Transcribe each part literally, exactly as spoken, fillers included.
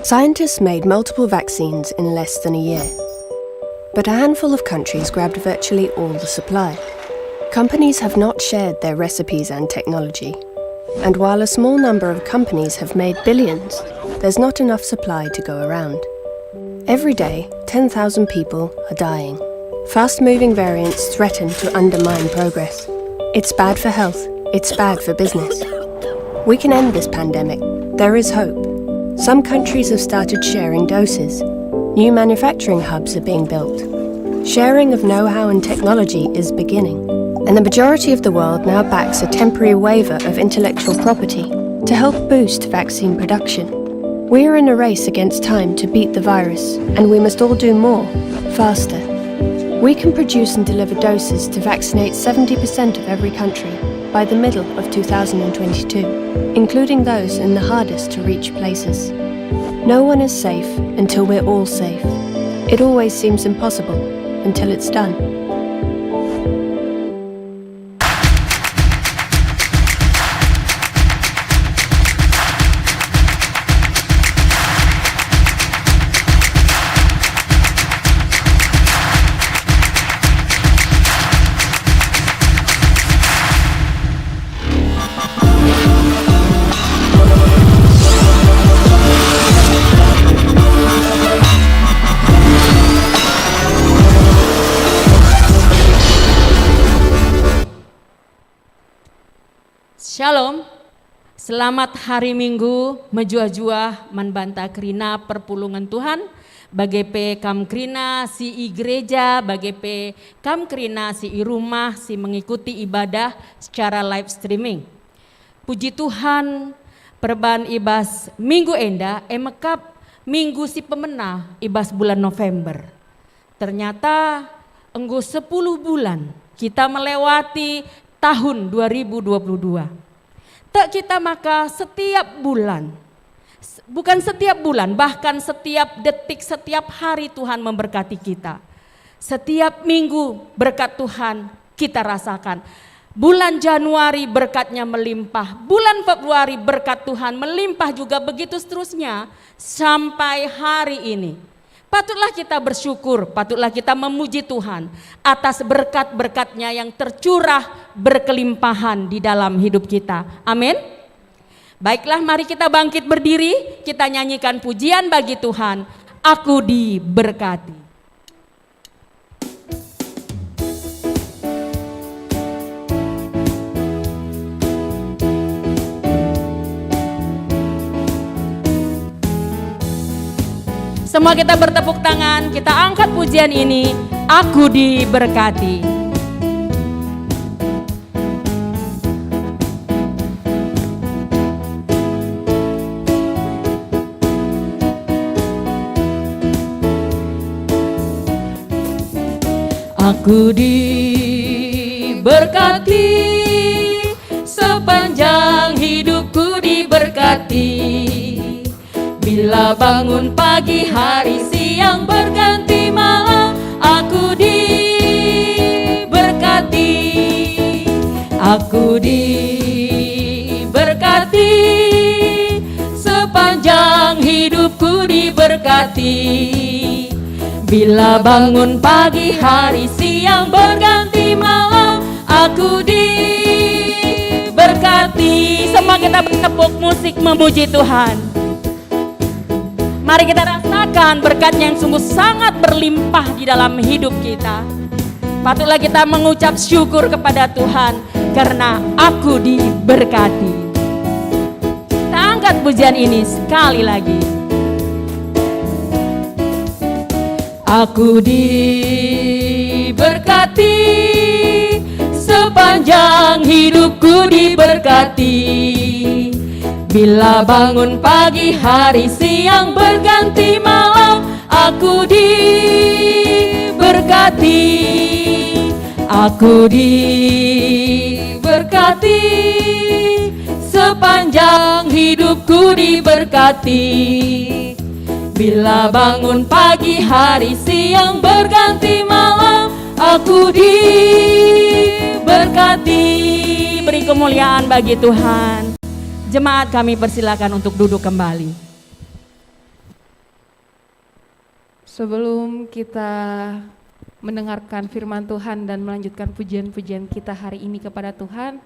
Scientists made multiple vaccines in less than a year, but a handful of countries grabbed virtually all the supply. Companies have not shared their recipes and technology, and while a small number of companies have made billions, there's not enough supply to go around. Every day, ten thousand people are dying. Fast-moving variants threaten to undermine progress. It's bad for health, it's bad for business. We can end this pandemic. There is hope. Some countries have started sharing doses. New manufacturing hubs are being built. Sharing of know-how and technology is beginning. And the majority of the world now backs a temporary waiver of intellectual property to help boost vaccine production. We are in a race against time to beat the virus, and we must all do more, faster. We can produce and deliver doses to vaccinate seventy percent of every country by the middle of two thousand and twenty-two, including those in the hardest to reach places. No one is safe until we're all safe. It always seems impossible until it's done. Shalom. Selamat hari Minggu, mejuah-juah man banta kerina perpulungen Tuhan, bage pe kam kerina si i gereja, bage pe kam kerina si i rumah, si mengikuti ibadah secara live streaming. Puji Tuhan, perban i bas minggu enda e mekap minggu si pemena i bas bulan November. Ternyata enggo sepuluh bulan kita melewati tahun dua ribu dua puluh dua. Tek kita maka setiap bulan, s-, bukan setiap bulan, bahkan setiap detik, setiap hari Tuhan memberkati kita. Setiap minggu berkat Tuhan kita rasakan. Bulan Januari berkatnya melimpah, bulan Februari berkat Tuhan melimpah juga, begitu seterusnya sampai hari ini. Patutlah kita bersyukur, patutlah kita memuji Tuhan atas berkat-berkat-Nya yang tercurah berkelimpahan di dalam hidup kita. Amin. Baiklah, mari kita bangkit berdiri, kita nyanyikan pujian bagi Tuhan. Aku diberkati. Semua kita bertepuk tangan, kita angkat pujian ini, Aku Diberkati. Aku diberkati, sepanjang hidupku diberkati. Bila bangun pagi hari, siang berganti malam, aku diberkati. Aku diberkati, sepanjang hidupku diberkati. Bila bangun pagi hari, siang berganti malam, aku diberkati. Semua kita bertepuk musik memuji Tuhan. Mari kita rasakan berkat-Nya yang sungguh sangat berlimpah di dalam hidup kita. Patutlah kita mengucap syukur kepada Tuhan karena aku diberkati. Kita angkat pujian ini sekali lagi. Aku diberkati, sepanjang hidupku diberkati. Bila bangun pagi hari, siang berganti malam, aku diberkati. Aku diberkati, sepanjang hidupku diberkati. Bila bangun pagi hari, siang berganti malam, aku diberkati. Beri kemuliaan bagi Tuhan. Jemaat, kami persilakan untuk duduk kembali. Sebelum kita mendengarkan firman Tuhan dan melanjutkan pujian-pujian kita hari ini kepada Tuhan,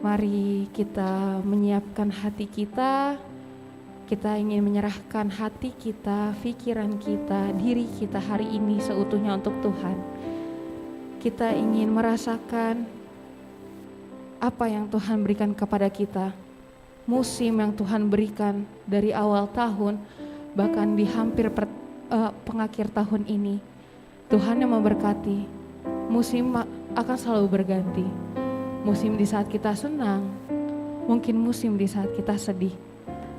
mari kita menyiapkan hati kita. Kita ingin menyerahkan hati kita, pikiran kita, diri kita hari ini seutuhnya untuk Tuhan. Kita ingin merasakan apa yang Tuhan berikan kepada kita, musim yang Tuhan berikan dari awal tahun, bahkan di hampir per-, eh, pengakhir tahun ini. Tuhan yang memberkati. Musim ma-, akan selalu berganti. Musim di saat kita senang, mungkin musim di saat kita sedih.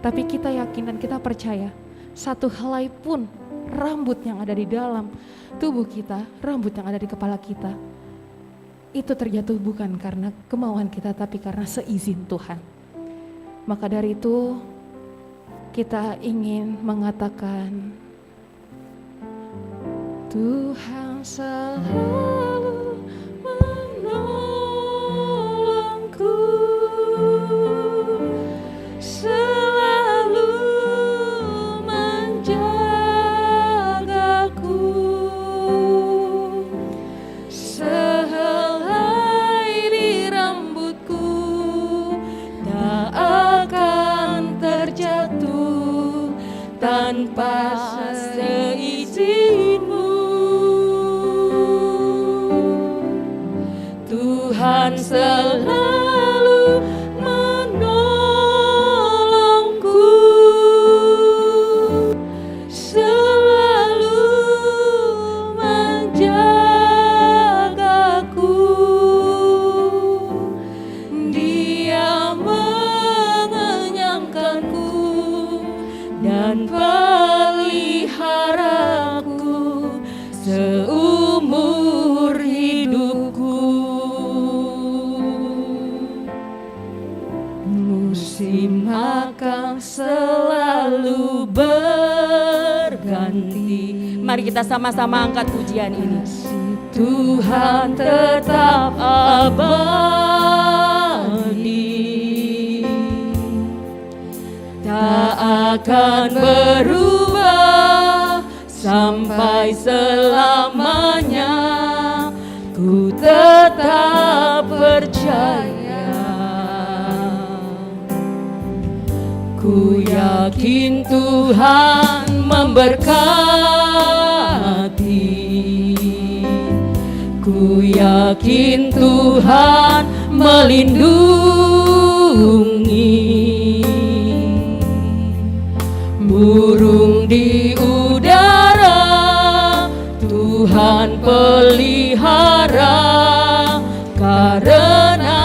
Tapi kita yakin dan kita percaya, satu helai pun rambut yang ada di dalam tubuh kita, rambut yang ada di kepala kita, itu terjatuh bukan karena kemauan kita, tapi karena seizin Tuhan. Maka dari itu, kita ingin mengatakan, Tuhan selalu menolongku, selalu menjagaku. Sehelai di rambutku tak akan terjatuh tanpa seizin-Mu. Tuhan selalu menolongku, selalu menjagaku. Dia mengenyangkanku dan peliharaku seumur hidupku. Musim akan selalu berganti. Mari kita sama-sama angkat pujian ini. Kasih Tuhan tetap abadi, tak akan berubah sampai selamanya. Ku tetap percaya. Ku yakin Tuhan memberkati. Ku yakin Tuhan melindungi. Burung di udara Tuhan pelihara karena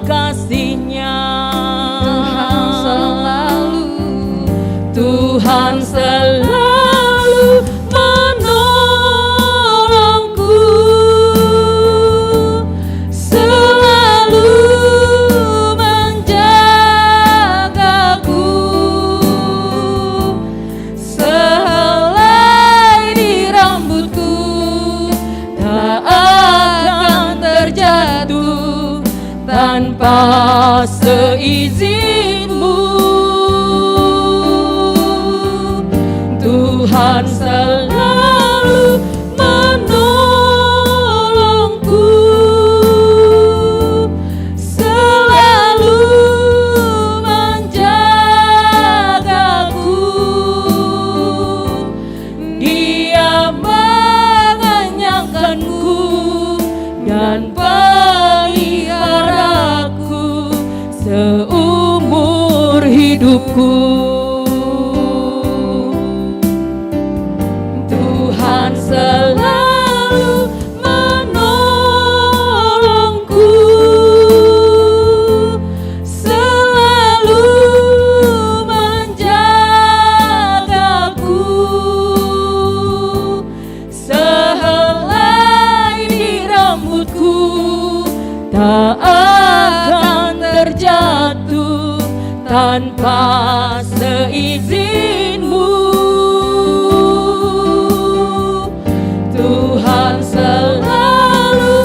kasih-Nya. Tuhan selalu, Tuhan selalu menolongku, selalu menjagaku. Sehelai di rambutku tak akan terjatuh tanpa seizin-Mu. Tuhan selalu menolongku, selalu menjagaku. Dia mengenyangkanku dan peliharaku seumur hidupku. Tuhan selalu menolongku, selalu menjagaku. Sehelai di rambutku tak akan terjatuh tanpa seizin-Mu. Tuhan selalu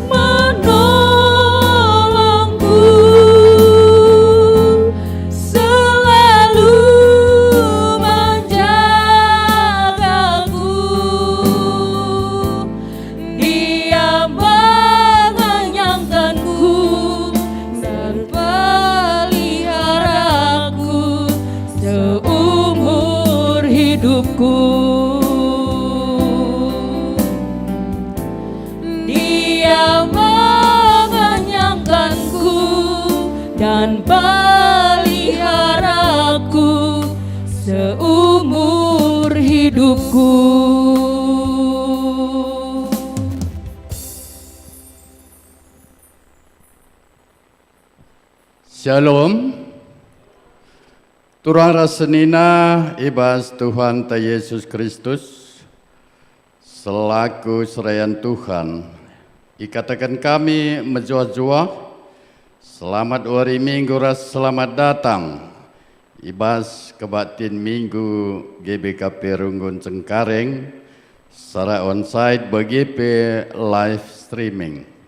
menolongku, selalu menjagaku. Peliharaku seumur hidupku. Shalom. Turang ras senina i bas Tuhanta Yesus Kristus, selaku serayan Tuhan, ikataken kami mejuah-juah, selamat wari Minggu ras selamat datang i bas kebaktin Minggu G B K P Runggun Cengkareng, secara onsite bagi pe live streaming.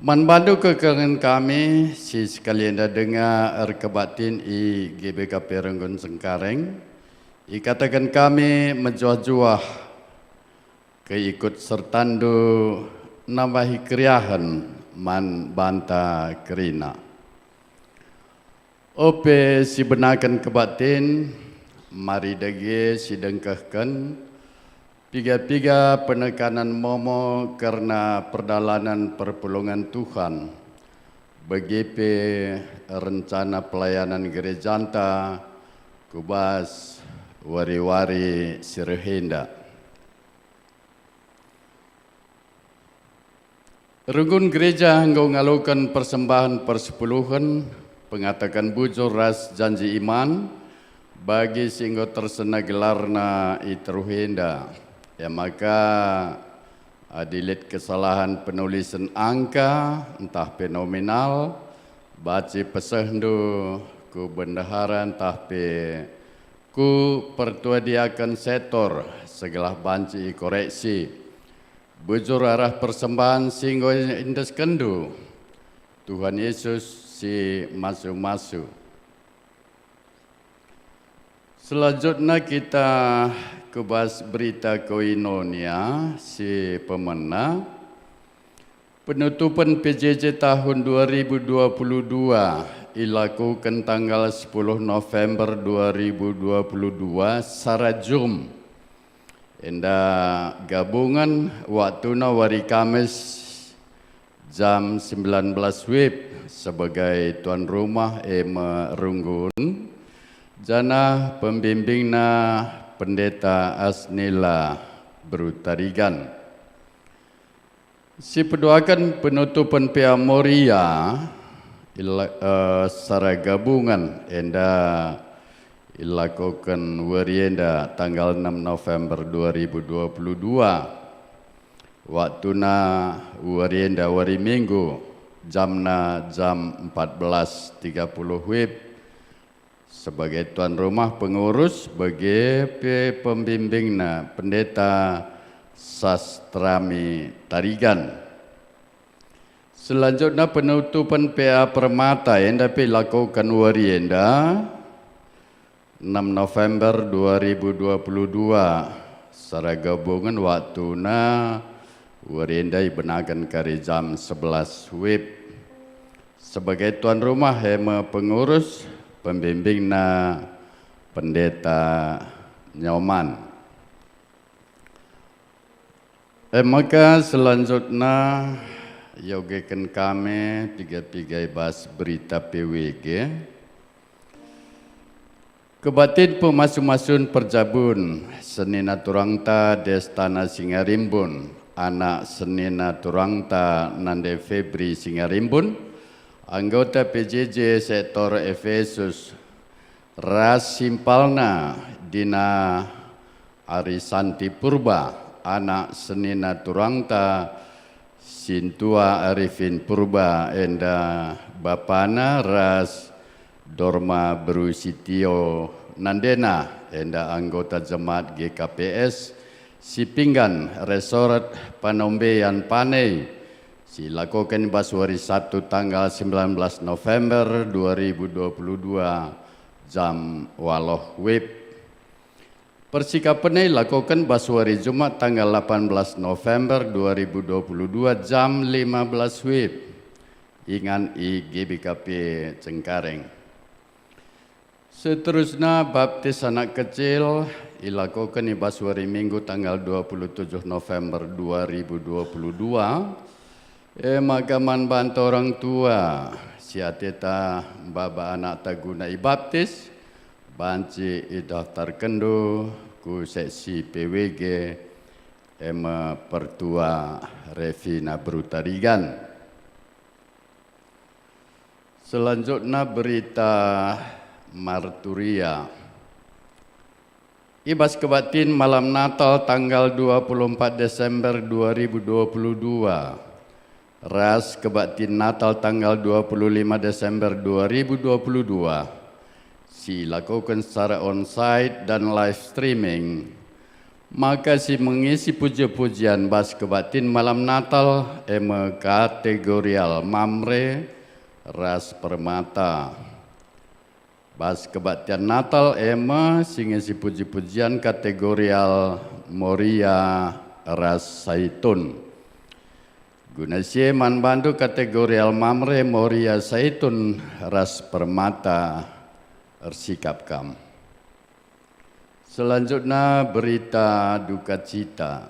Man bandu kekelengen kami si sekali enda denga erkebaktin i G B K P Runggun Cengkareng, ikataken kami mejuah-juah keikut sertandu nambahi keriahen man banta kerina. Ope sibenaken kebaktin, mari dage sidengkehken piga-piga penekanen momo kerna perdalanen perpulungen Tuhan, bagi pe rencana pelayanan gerejanta ku bas wari-wari si reh enda. Runggun gereja enggo ngaloken persembahen persepuluhen, pengataken bujur ras janji iman bagi si enggo tersena gelarna i teruh enda. E maka, adi lit kesalahen penulisen angka ntah pe nominal, banci pesehndu ku bendahara ntah pe ku pertua diaken sektor, segelah banci ikoreksi. Bujur arah persembahen si enggo iendeskenndu, Tuhan Yesus si masu-masu. Selanjutna kita ku bas berita koinonia si pemena. Penutupen P J J tahun dua ribu dua puluh dua ilakuken tanggal sepuluh November dua ribu dua puluh dua secara Zoom. Enda gabungen waktuna wari Kamis jam sembilan belas WIB sebagai tuan rumah e me Runggun, janah pembimbingna Pendeta Asnila Beru Tarigan. Sipeduaken penutupen P A Moria ila-, eh, secara gabungen enda ilakoken wari enda tanggal enam November dua ribu dua puluh dua. Waktuna wari enda wari Minggu, jamna jam empat belas tiga puluh WIB. Sebagai tuan rumah pengurus bagi pe pembimbingna Pendeta Sastrami Tarigan. Selanjutna penutupen P A Permata enda pe ilakoken wari enda, enam November dua ribu dua puluh dua, secara gabungen waktuna wari enda ibenaken kari jam sebelas WIB. Sebagai tuan rumah e me pengurus, pembimbingna Pendeta Nyoman. E maka selanjutna iogeken kami piga-piga i bas berita P W G. Kebaktin pemasu-masun perjabun, senina turangta Destana Singarimbun, anak senina turangta Nande Febri Singarimbun, anggota P J J sektor Efesus, ras simpalna Dina Arisanti Purba, anak senina turangta Sintua Arifin Purba enda bapana ras Dorma Beru Sitio nandena enda anggota jemaat G K P S si pinggan Resort Panombean Pane si lakoken bas wari Sabtu tanggal sembilan belas November dua ribu dua puluh dua jam waluh WIB. Persikapen e ilakoken bas wari Jumat tanggal delapan belas November dua ribu dua puluh dua jam lima belas WIB, ingan i G B K P Cengkareng. Seterusna, baptis anak kecil ilakoken i bas wari Minggu tanggal dua puluh tujuh November dua ribu dua puluh dua. E maka man banta orang tua, Si ateta maba anakta guna ibaptis, banci idaftarkenndu ku seksi P W G, e me Pertua Revina Brutarigan. Selanjutna berita marturia. I bas kebaktin malam Natal tanggal dua puluh empat Desember dua ribu dua puluh dua, ras kebaktin Natal tanggal dua puluh lima Desember dua ribu dua puluh dua, si ilakoken secara onsite dan live streaming, maka si mengisi puji-pujian bas kebaktin malam Natal e me kategorial Mamre ras Permata. Bas kebaktin Natal e me si ngisi puji-pujian kategorial Moria ras Saitun. Guna si e man bandu kategorial Mamre, Moria, Saitun ras Permata ersikap kam. Selanjutna berita dukacita.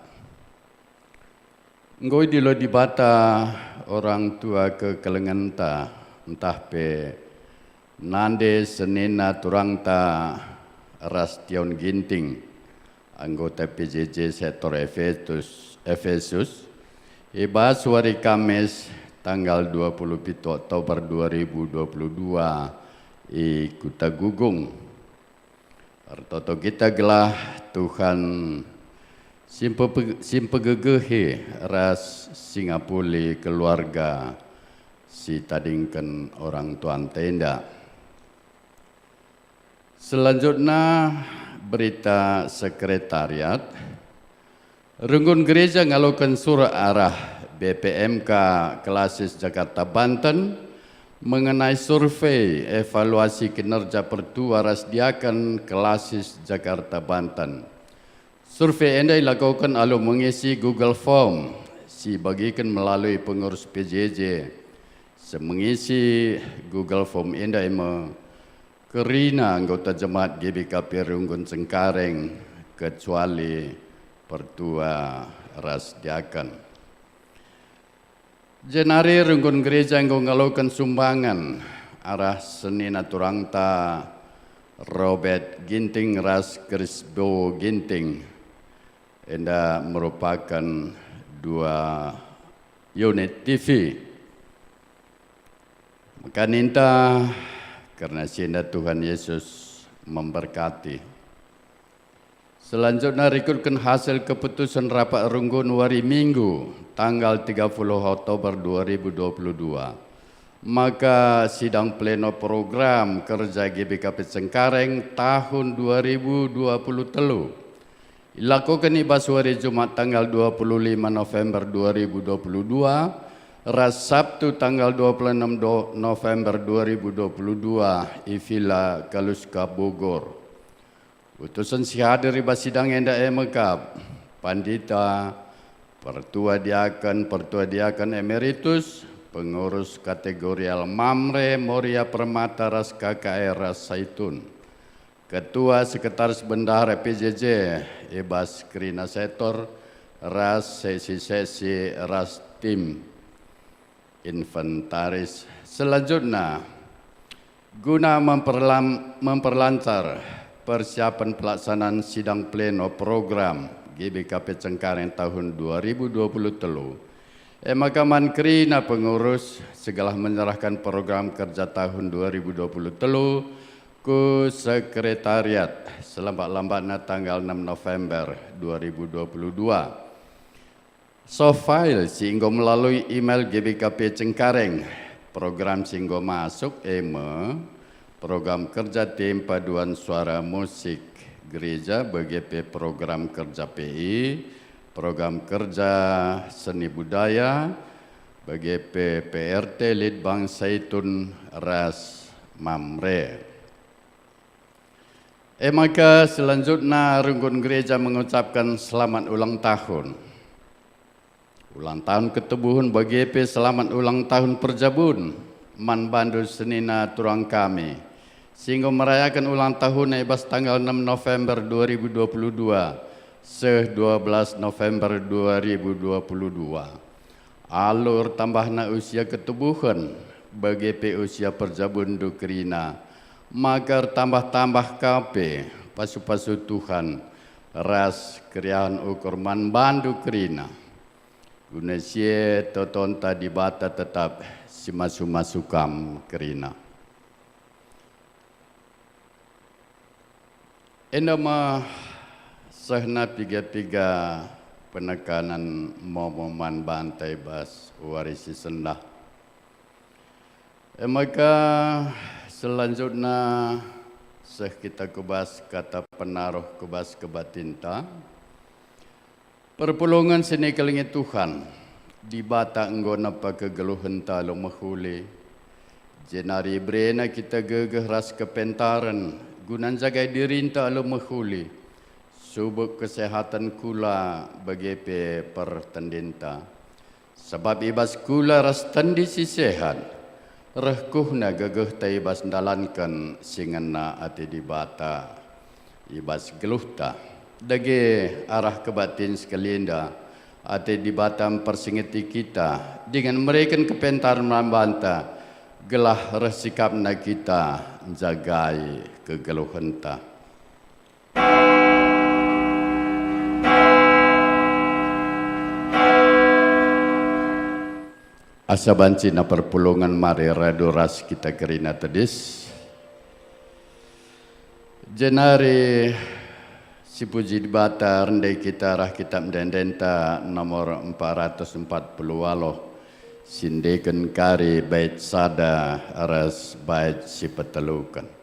Enggo idilo Dibata orang tua kekelengenta, ntah pe nande senina turangta ras Tion Ginting, anggota P J J sektor Efesus, Efesus, i bas wari Kamis tanggal dua puluh pitu Oktober dua ribu dua puluh dua i Kuta Gugung. Ertoto kita gelah Tuhan si mpe-, si mpegegehi ras si ngapuli keluarga si tadingken orang tuanta enda. Selanjutna, berita sekretariat. Runggun Gereja ngaloken surat arah B P M K Klasis Jakarta Banten mengenai survei evaluasi kinerja pertua ras diaken Klasis Jakarta Banten. Survei enda ilakoken alu mengisi Google Form si ibagiken melalui pengurus P J J. Si mengisi Google Form enda e me kerina anggota jemaat G B K P Runggun Cengkareng, kecuali pertua ras diaken. Jenari Runggun Gereja enggo ngaloken sumbangan arah senina turangta Robert Ginting ras Krisbo Ginting. Enda merupaken dua unit T V. Maka ninta, kerna si enda Tuhan Yesus memberkati. Selanjutna, rikutken hasil keputusen rapat runggun wari Minggu, tanggal tiga puluh Oktober dua ribu dua puluh dua, maka sidang pleno program kerja G B K P Cengkareng tahun dua ribu dua puluh telu ilakoken i bas wari Jumat tanggal dua puluh lima November dua ribu dua puluh dua, ras Sabtu tanggal dua puluh enam do-, November dua ribu dua puluh dua i Villa Kaluska Bogor. Utusen si hadir i bas sidang enda e me kap, pandita, pertua diaken, pertua diaken emeritus, pengurus kategorial Mamre, Moria, Permata, ras K K R ras Saitun. Ketua Sekretaris Bendahara P J J i bas kerina sektor ras seksi-seksi ras tim inventaris. Selanjutna, guna memperlam-, memperlancar persiapan pelaksanaan sidang pleno program G B K P Cengkareng tahun dua ribu dua puluh telu, e maka man kerina pengurus segelah menyerahkan program kerja tahun dua ribu dua puluh telu ku sekretariat selambat-lambatna tanggal enam November dua ribu dua puluh dua. Soft file si enggo melalui email G B K P Cengkareng. Program si enggo masuk e me program kerja tim paduan suara musik gereja, bage pe program kerja P I, program kerja seni budaya, bage pe P R T Litbang Saitun ras Mamre. E maka selanjutna runggun gereja mengucapkan selamat ulang tahun. Ulang tahun ketubuhen bage pe selamat ulang tahun perjabun man bandu senina turang kami, si enggo merayaken ulang tahunna i bas tanggal enam November dua ribu dua puluh dua seh dua belas November dua ribu dua puluh dua. Alu ertambahna usia ketubuhen, bage pe usia perjabunndu kerina, maka ertambah-tambah ka pe pasu-pasu Tuhan ras keriahen ukur man bandu kerina. Guna si e totonta Dibata tetap simasu-masu kam kerina. Enda me sehna piga-piga penekanen momo man banta i bas wari si sendah. E maka selanjutna seh kita ku bas kata penaruh ku bas kebatinta. Perpulungen si nikelengi Tuhan, Dibata enggo nepa kegeluhenta alu mehuli, jenari iberena kita gegeh ras kepentaren guna njagai dirinta alu mehuli, subuk kesehaten kula bage pe pertendinta. Sabap i bas kula ras tendi si sehat, reh kuhna gegehta i bas ndalanken si ngena ate Dibata i bas geluhta. Dage arah kebatin sekalinda, ate Dibata mpersingeti kita dingen mereken kepentaren man banta, gelah reh sikapna kita njagai kegeluhenta. Asa banci na perpulungen mari radu ras kita kerina tedis. Jenari sipuji Dibata rende kita arah kitab ende-endenta nomor empat ratus empat puluh waluh, si endeken kari bait sada ras bait si peteluken.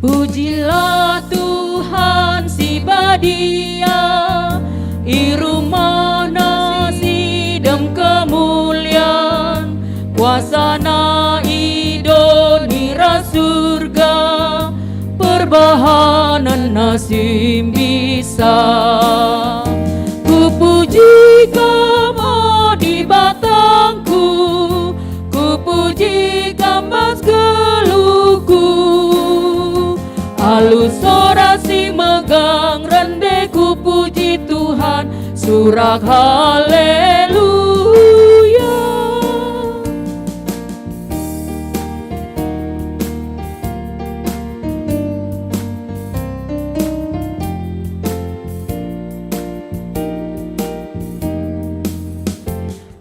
Pujilah Tuhan si badia, i rumahNa si dem kemulian, kuasaNa i doni ras surga, perbahanenNa si mbisa. Kupuji Kam, o Dibatangku, kupuji Kam bas geluhku. Alu sora si megang rende kupuji Tuhan, surak haleluya.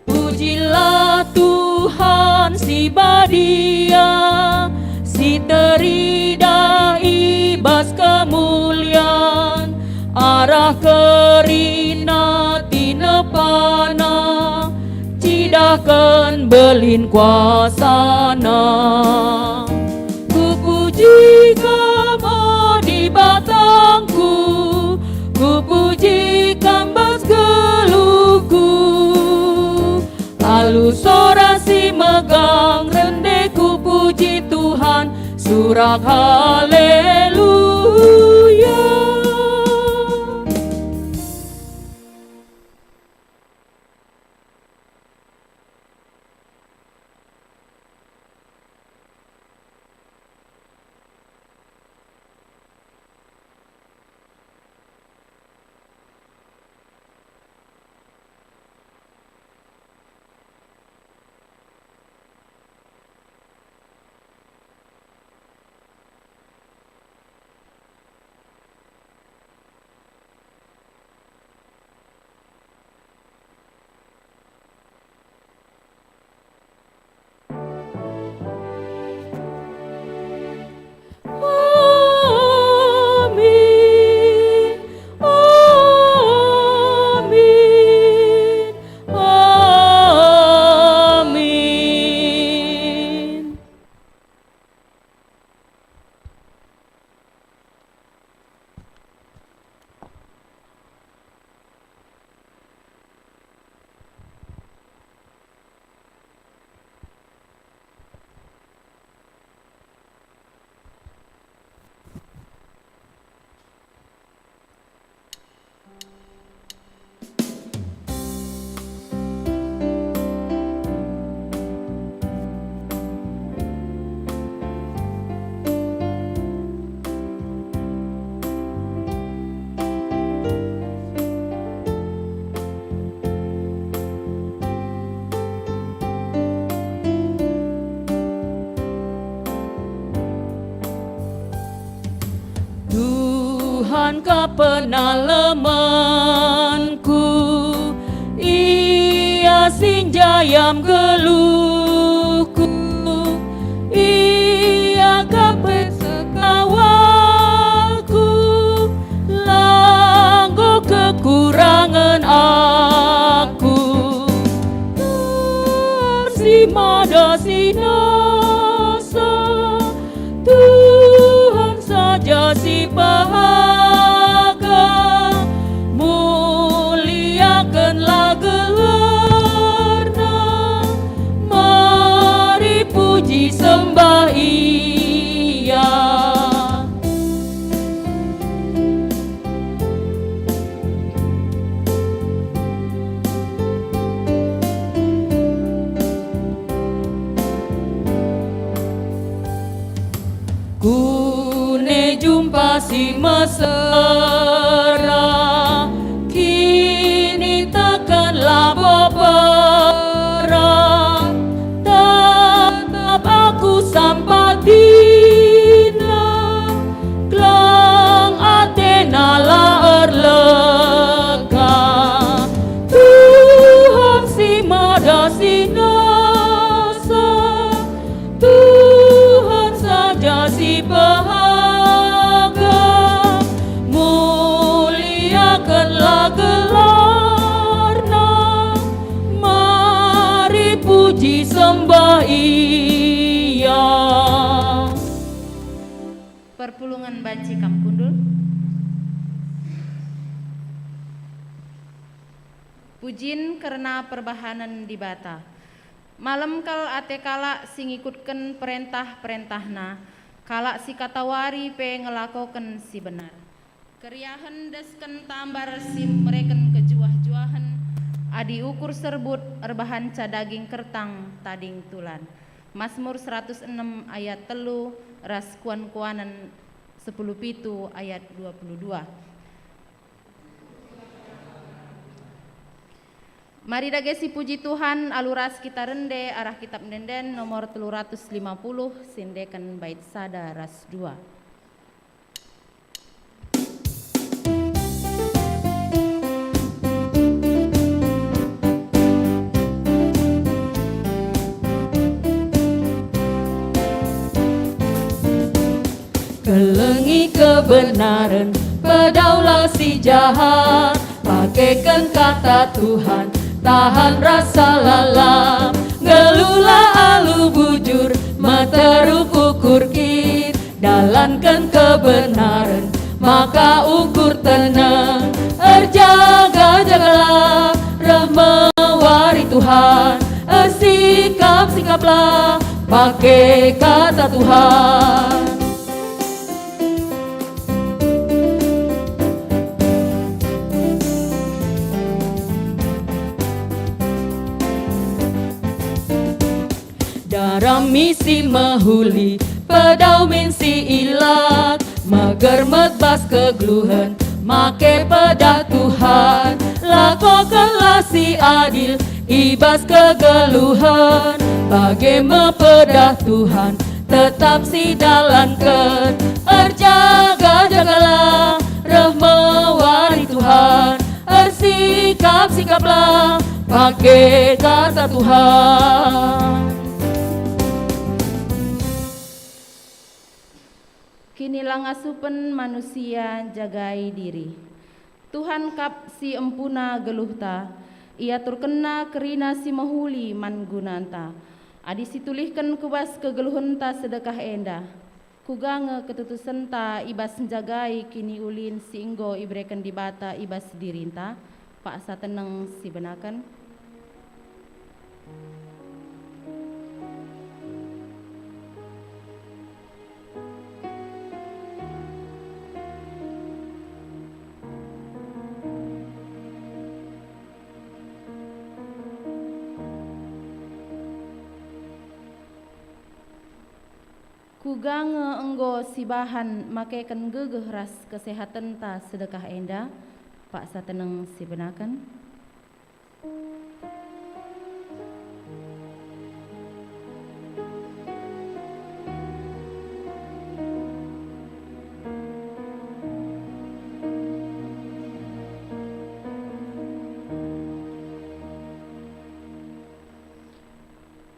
Pujilah Tuhan si badia, si teridah i bas kemulian, arah kerina tinepana, cidahken belin kuasaNa. Kupuji Kam, o Dibatangku, kupuji Kam bas geluhku. Alu sora si megang rende kupuji Tuhan, surak haleluya. Engka penalemenku, Ia si njayam geluhku, Ia kap pe sekawalku, la enggo kekurangen aku. Tuhan si mada si nasa, Tuhan saja si pehaga, muliakenlah gelarNa, mari puji sembah Ia. Kune jumpa si mesera, kiniteken labo pera, tetap aku sampatina, gelang atena la erleka. Tuhan si mada si nasa, Tuhan saja si pehaga, muliakenlah gelarNa, mari puji sembah Ia. Perpulungen banci kam kundul. Pujin kerna perbahanen Dibata. Malem kal ate kalak si ngikutken perentah-perentahNa, kalak si katawari pe ngelakoken si benar. Keriahen desken tambar si mereken kejuah-juahen, adi ukur serbut erbahanca daging kertang tading tulan. Masmur seratus enem ayat telu ras Kuan-kuanen sepuluh pitu ayat dua puluh dua. Mari dage sipuji Tuhan alu ras kita rende arah Kitab Ende-enden nomor telu ratus lima puluh, siendeken bait sada ras dua. Kelengi kebenaren, pedaulah si jahat. Pakeken kata Tuhan, tahan rasa lalap. Nggeluhlah alu bujur, meteruk ukur kin. Dalanken kebenaren, maka ukur teneng. Erjaga-jagalah, reh me wari Tuhan. Ersikap-sikaplah, pake kata Tuhan. Darami si mehuli, pedau min si ilat, megermet bas kegeluhen, make pedah Tuhan. Lakokenlah si adil i bas kegeluhen, bage me pedah Tuhan tetap sidalanken. Erjaga-jagalah, reh me wari Tuhan. Ersikap-sikaplah, pake kata Tuhan. Kinilangasupen manusia njagai diri. Tuhan kap si empuna geluhta, iaturkenNa kerina si mehuli man gunanta. Adi situlihken ku bas kegeluhenta sedekah enda, kuga nge ketutusenta i bas njagai kiniulin si enggo ibereken Dibata i bas dirinta? Paksa teneng sibenaken. Kuga nge enggo sibahan makeken gegeh ras kesehatenta sedekah enda? Paksa teneng sibenaken.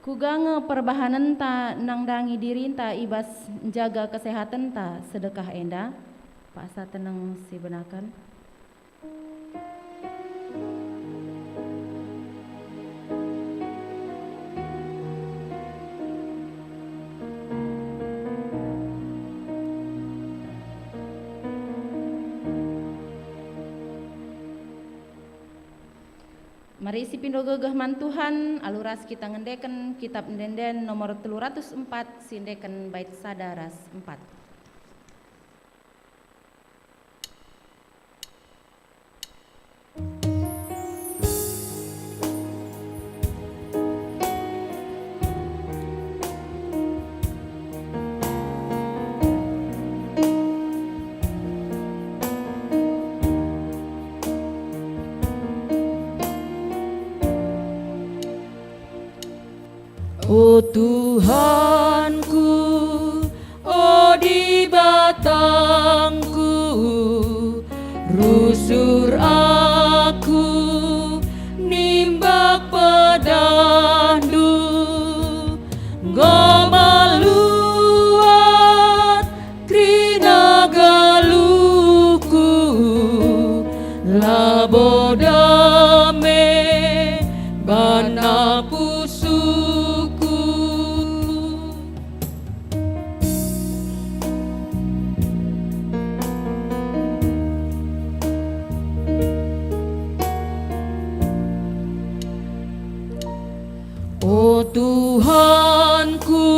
Kuga nge perbahanenta nandangi dirinta i bas njaga kesehatenta sedekah enda? Paksa teneng sibenaken. Mari sipindo gegeh man Tuhan, alu ras kita ngendeken Kitab Ende-enden nomor telu ratus empat, siendeken bait sada ras empat. O Tuhanku, o Dibatangku, rusur aku nimbak pedahNdu, enggo meluat kerina geluhku, labo dame bana pusuhku. O Tuhanku,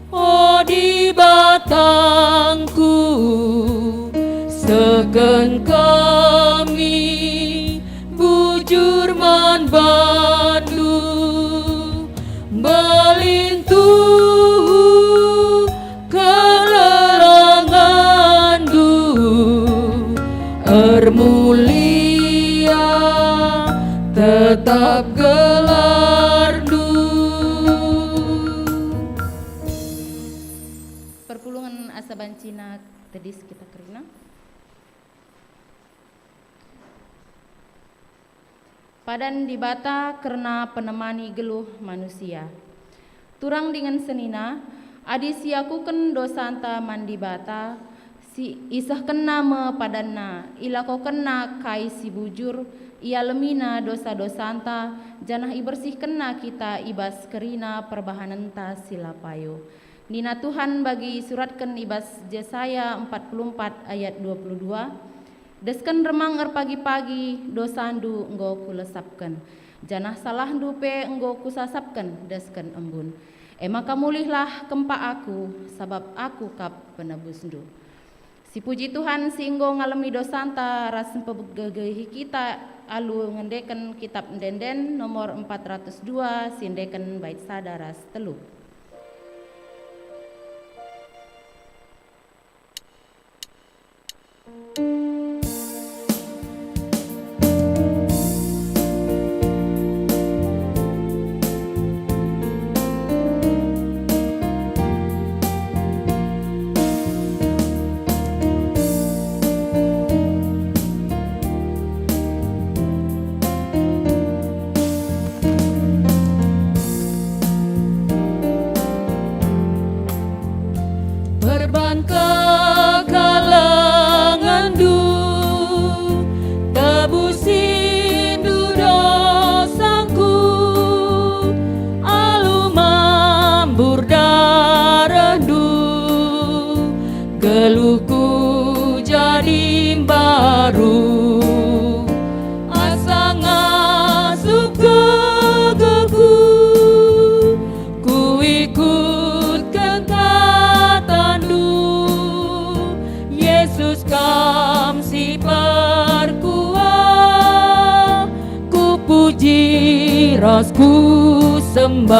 o Dibatangku, sehken kami bujur man bandu, mbelin tuhu kelelenganndu, ermulia tetap gelarndu. Perpulungen asa bancina tedis kita kerina. Padan Dibata kerna penemani geluh manusia. Turang dingen senina, adi siakuken dosanta man Dibata, si isehkenna me padanna, ilakokenna kai si bujur, ialemina dosa-dosanta, janah ibersihkenna kita i bas kerina perbahanenta si la payo. Nina Tuhan bagi isuratken i bas Jesaya empat puluh empat ayat dua puluh dua, "Desken remang erpagi-pagi dosandu enggo Kulesapken, janah salahndu pe enggo Kusasapken desken embun. E maka mulihlah kempak Aku, sabap Aku kap penebusndu." Sipuji Tuhan si enggo ngalemi dosanta ras mpegegehi kita alu ngendeken Kitab Ende-enden nomor empat ratus dua, siendeken bait sada ras telu. Perban kekelengenNdu, tebusindu dosangku, alu mambur darehndu, geluhku jadi mbaru. Asa ngasup gegehku, kuikutken kataNdu, Yesus, Kam si perkuah, kupuji ras kusembah.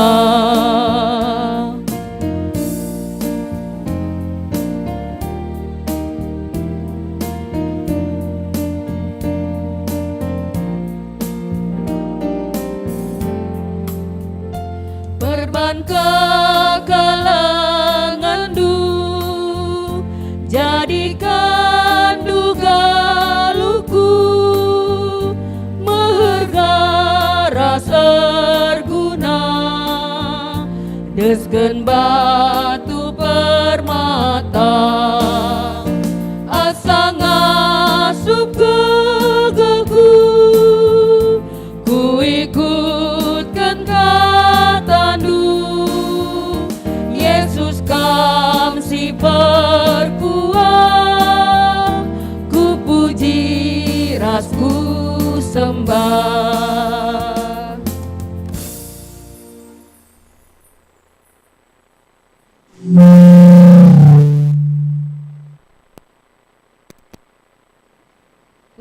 Perban kekelengenNdu, jadikanndu geluhku meherga ras erguna. Esken batu permata, asa ngasup gegehku, kuikutken katandu. Yesus, Kam si perkuah, kupuji ras kusembah.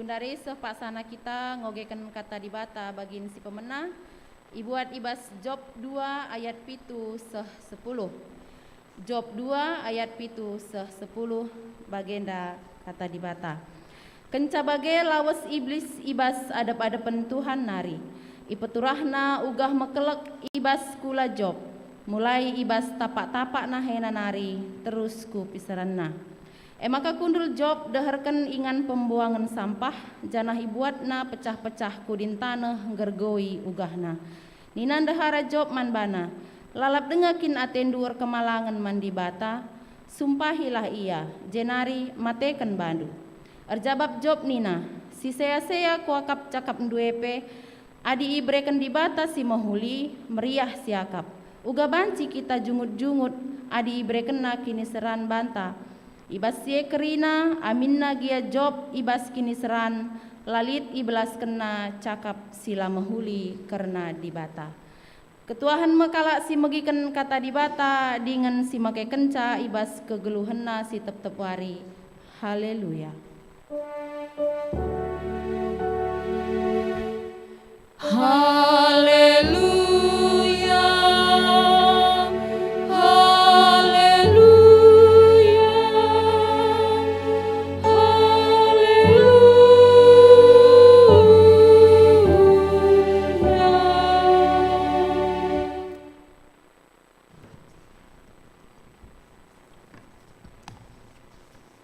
Genduari seh paksana kita ngogeken Kata Dibata bagin si pemena, ibuat i bas Job dua ayat pitu seh sepuluh. Job dua ayat pitu seh sepuluh, bagenda Kata Dibata. Kenca bage lawes Iblis i bas adep-adepen Tuhan nari. Ipeturahna ugah mekelek i bas kula Job, mulai i bas tapak-tapak nahena nari terus ku piserenna. E maka kundul Job deherken ingan pembuangen sampah, janah ibuatna pecah-pecah kudin taneh nggergoi ugahna. Nina ndehara Job man bana, "Lalap denga kin atendu erkemalangen man Dibata? Sumpahilah Ia, jenari mateken bandu." Erjabap Job nina, "Si sea-sea kuakap cakapndu e pe, adi ibereken Dibata si mehuli, meriah siakap. Uga banci kita jungut-jungut adi iberekenNa kiniseran banta." I bas si e kerina, aminna gia Job i bas kiniseran, la lit ibelaskenna cakap si la mehuli kerna Dibata. Ketuahen me kalak si megiken Kata Dibata dingen si makekenca i bas kegeluhenna si tep-tep wari. Haleluya! Haleluya, haleluya, haleluya.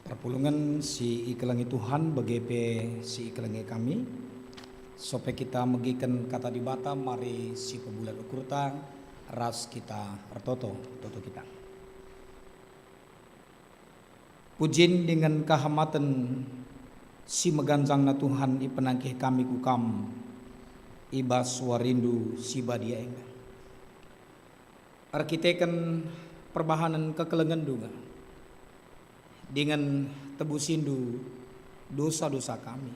Perpulungen si ikelengi Tuhan, bage pe si ikelengi kami. Sope kita megiken Kata Dibata, mari sipebulat ukurta ras kita ertoto, toto kita. Pujin dingen kehamaten si meganjangna Tuhan ipenangkih kami ku Kam i bas warindu si badia enda. Erkiteken perbahanen kekelengenNdu nge, dingen tebusiNdu dosa-dosa kami,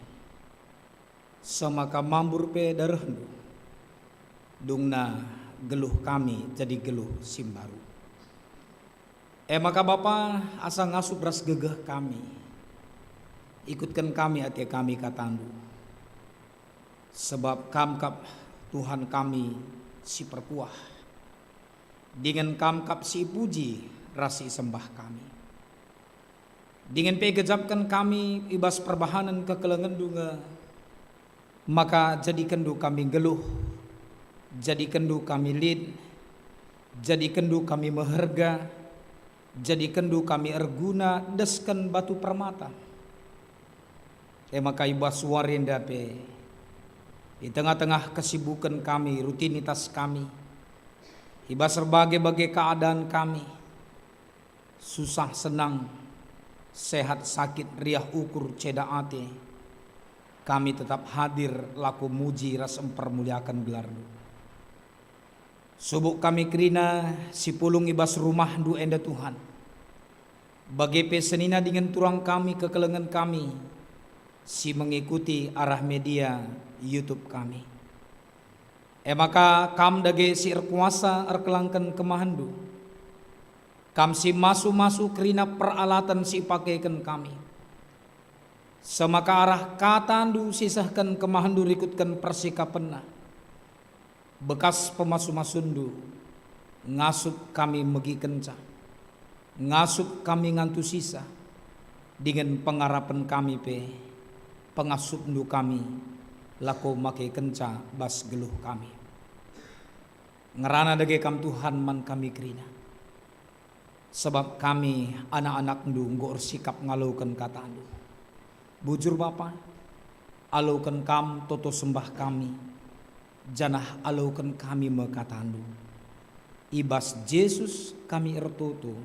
seh maka mambur pe darehndu, dungna geluh kami jadi geluh si mbaru. E maka Bapa, asa ngasup ras gegeh kami, ikutken kami ate kami katandu, sebab Kam kap Tuhan kami si perkuah. Dingen Kam kap si ipuji ras si isembah kami. Dingen pe igejapken kami i bas perbahanen kekelengenNdu nge, maka jadikenndu kami nggeluh, jadikenndu kami lit, jadikenndu kami meherga, jadikenndu kami erguna desken batu permata. E maka i bas wari enda pe, i tengah-tengah kesibuken kami, rutinitas kami, i bas erbage-bage keadaan kami, susah senang, sehat sakit, riah ukur, ceda ate, kami tetap hadir lako muji ras mpermuliaken gelarNdu. Subuk kami kerina si pulung i bas rumahNdu enda Tuhan, bage pe senina dingen turang kami kekelengen kami si mengikuti arah media YouTube kami. E maka Kam dage si erkuasa erkelangken kemahenNdu, Kam si masu-masu kerina peralaten si ipakeken kami. Semaka arah kataNdu sisehken kemahenNdu rikutken persikapenna, bekas pemasu-masuNdu ngasup kami megikenca, ngasup kami ngantusisa, dingen pengarapen kami pe, pengasupNdu kami lako makekenca bas geluh kami. Ngerana dage Kam Tuhan man kami kerina. Sabap kami, anak-anakNdu, enggo ersikap ngaloken kataNdu. Bujur Bapa, aloken Kam toto sembah kami, janah aloken kami me kataNdu. I bas Jesus kami ertoto,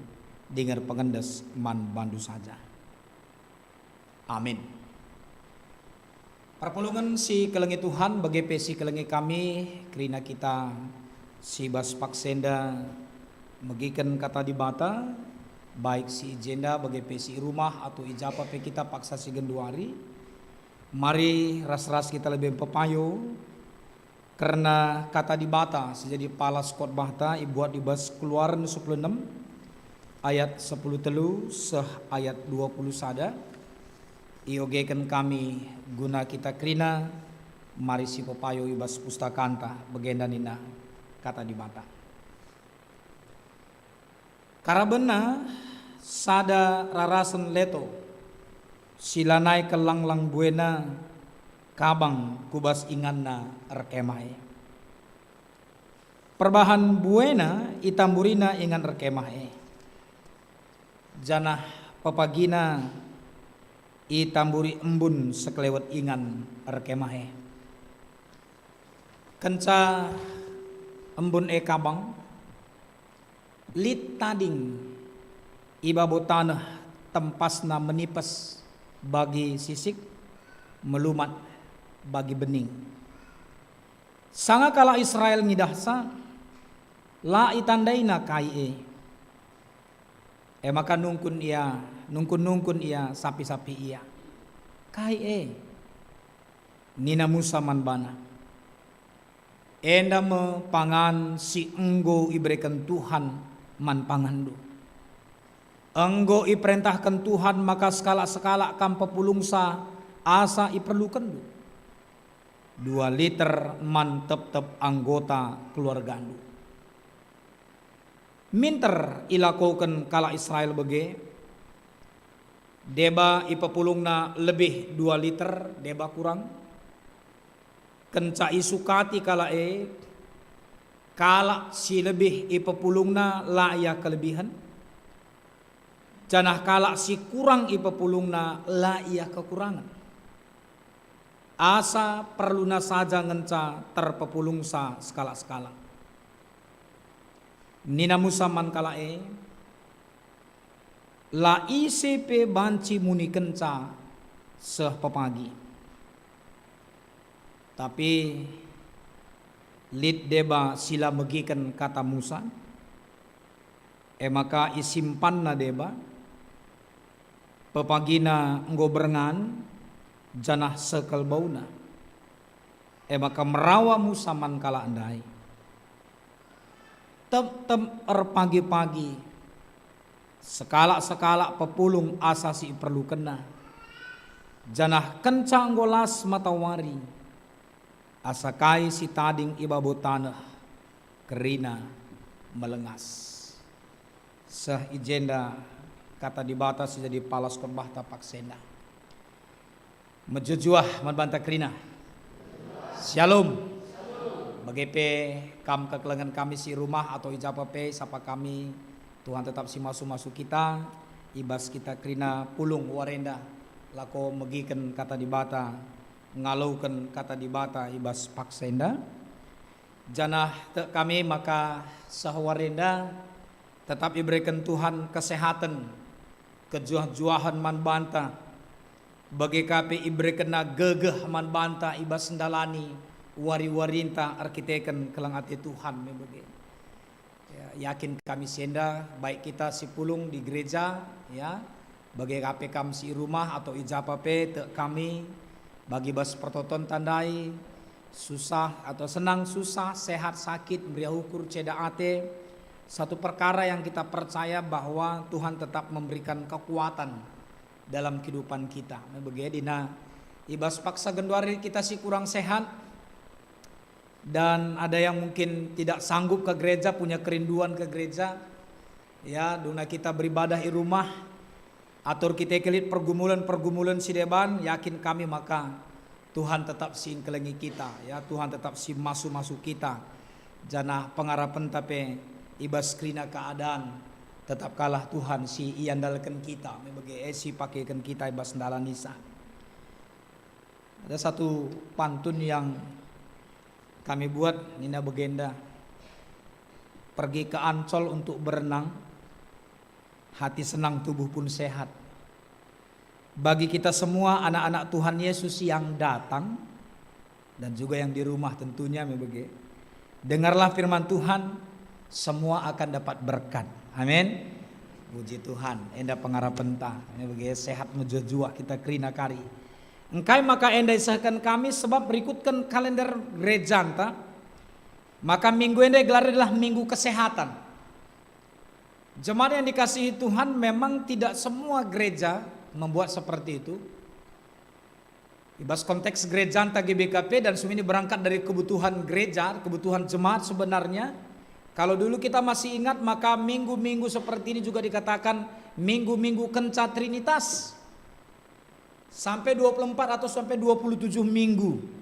denga erpengendes man bandu saja. Amin. Perpulungen si kelengi Tuhan, bage pe si kelengi kami, kerina kita si bas paksa enda megiken Kata Dibata, baik si i jenda bage pe si i rumah atau i japa pe kita paksa si genduari. Mari ras-ras kita lebe pepayo kerna Kata Dibata si jadi palas khotbahta ibuat i bas Keluaren sepuluh enem ayat sepuluh telu seh ayat dua puluh sada. Iogeken kami guna kita kerina, mari sipepayo i bas pustakanta, bagenda nina Kata Dibata. Karabenna sada rarasen leto, si lanai kelanglang buena kabang ku bas inganna erkemah e. Perbahan buena itamburina ingan erkemah e, janah pepagina itamburi embun sekelewet ingan erkemah e. Kenca embun e kabang, lit tading i babo taneh, tempasna menipes bagi sisik, melumat bagi bening. Sanga kalak Israel ngidahsa, la itandaina kai e. E maka nungkun ia, nungkun-nungkun ia, sapih-sapih ia. "Kai e?" Nina Musa man bana, "Enda me pangan si enggo ibereken Tuhan man panganndu. Enggo iperentahken Tuhan maka sekalak-sekalak kam pepulungsa asa iperlukenndu. Dua liter man tep-tep anggota keluargandu." Minter ilakoken kalak Israel bage, deba ipepulungna lebih dua liter, deba kurang. Kenca isukati kalak e, kalak si lebih ipepulungna la ia kelebihen, janah kalak si kurang ipepulungna la ia kekurangen. Asa perluna saja ngenca terpepulungsa sekalak-sekalak. Nina Musa man kalak e, "La ise pe banci munikenca seh pepagi." Tapi lit deba si la megiken kata Musa, e maka isimpanna deba, pepagina enggo berngan, janah sekel bauna. E maka merawa Musa man kalak ndai. Tep-tep erpagi-pagi, sekalak-sekalak pepulung asa si iperlukenna, janah kenca enggo las matawari, asa kai si tading i babo taneh, kerina melengas. Seh i jenda kata Dibata si jadi palas khotbahta paksa enda. Mejuah-juah man banta kerina. Shalom. Bage pe kam kekelengen kami si rumah atau i japa pe, sapa kami, Tuhan tetap si masu-masu kita, i bas kita kerina pulung wari enda, lako megiken kata Dibata, ngaloken kata Dibata i bas paksa enda. Janah tek kami maka seh wari enda tetap ibereken Tuhan kesehaten, kejuah-juahen man banta, bage ka pe iberekenNa gegeh man banta i bas ndalani wari-warinta erkiteken keleng ate Tuhan me bage. Ya, yakin kami si enda, baik kita si pulung di gereja, ya, bage ka pe kam si i rumah atau i japa pe tek kami, bagi bas pertotonta ndai, susah atau senang susah, sehat sakit, meriah ukur, ceda ate, satu perkara yang kita percaya bahwa Tuhan tetap memberikan kekuatan dalam kehidupan kita. Nah, bage dina i bas paksa genduari kita si kurang sehat, dan ada yang mungkin tidak sanggup ke gereja, punya kerinduan ke gereja, ya, dungna kita beribadah i rumah, atur kita kelit pergumulan-pergumulan si deban, yakin kami maka Tuhan tetap si engkelengi kita, ya, Tuhan tetap si masu-masu kita, janah pengarapenta pe i bas kerina keadaan, tetap kalah Tuhan si iandalken kita, me bage, eh, si pakeken kita i bas ndalanisa. Ada satu pantun yang kami buat, nina bagenda, Pergi ke Ancol untuk berenang, hati senang, tubuh pun sehat. Bagi kita semua anak-anak Tuhan Yesus yang datang, dan juga yang di rumah tentunya me bage, dengarlah firman Tuhan, semua akan dapat berkat. Amin. Puji Tuhan, enda pengarapenta. Me bage, sehat mejuah-juah kita kerina kari. Engkai maka enda isehken kami? Sebab rikutken kalender gerejanta, maka minggu enda igelar adalah Minggu Kesehatan. Jemaat yang dikasihi Tuhan, memang tidak semua gereja membuat seperti itu. I bas konteks gerejanta G B K P dan semua ini berangkat dari kebutuhan gereja, kebutuhan jemaat sebenarnya. Kalau dulu kita masih ingat, maka minggu-minggu seperti ini juga dikatakan minggu-minggu kenca Trinitas. Sampai dua puluh empat atau sampai dua puluh tujuh minggu.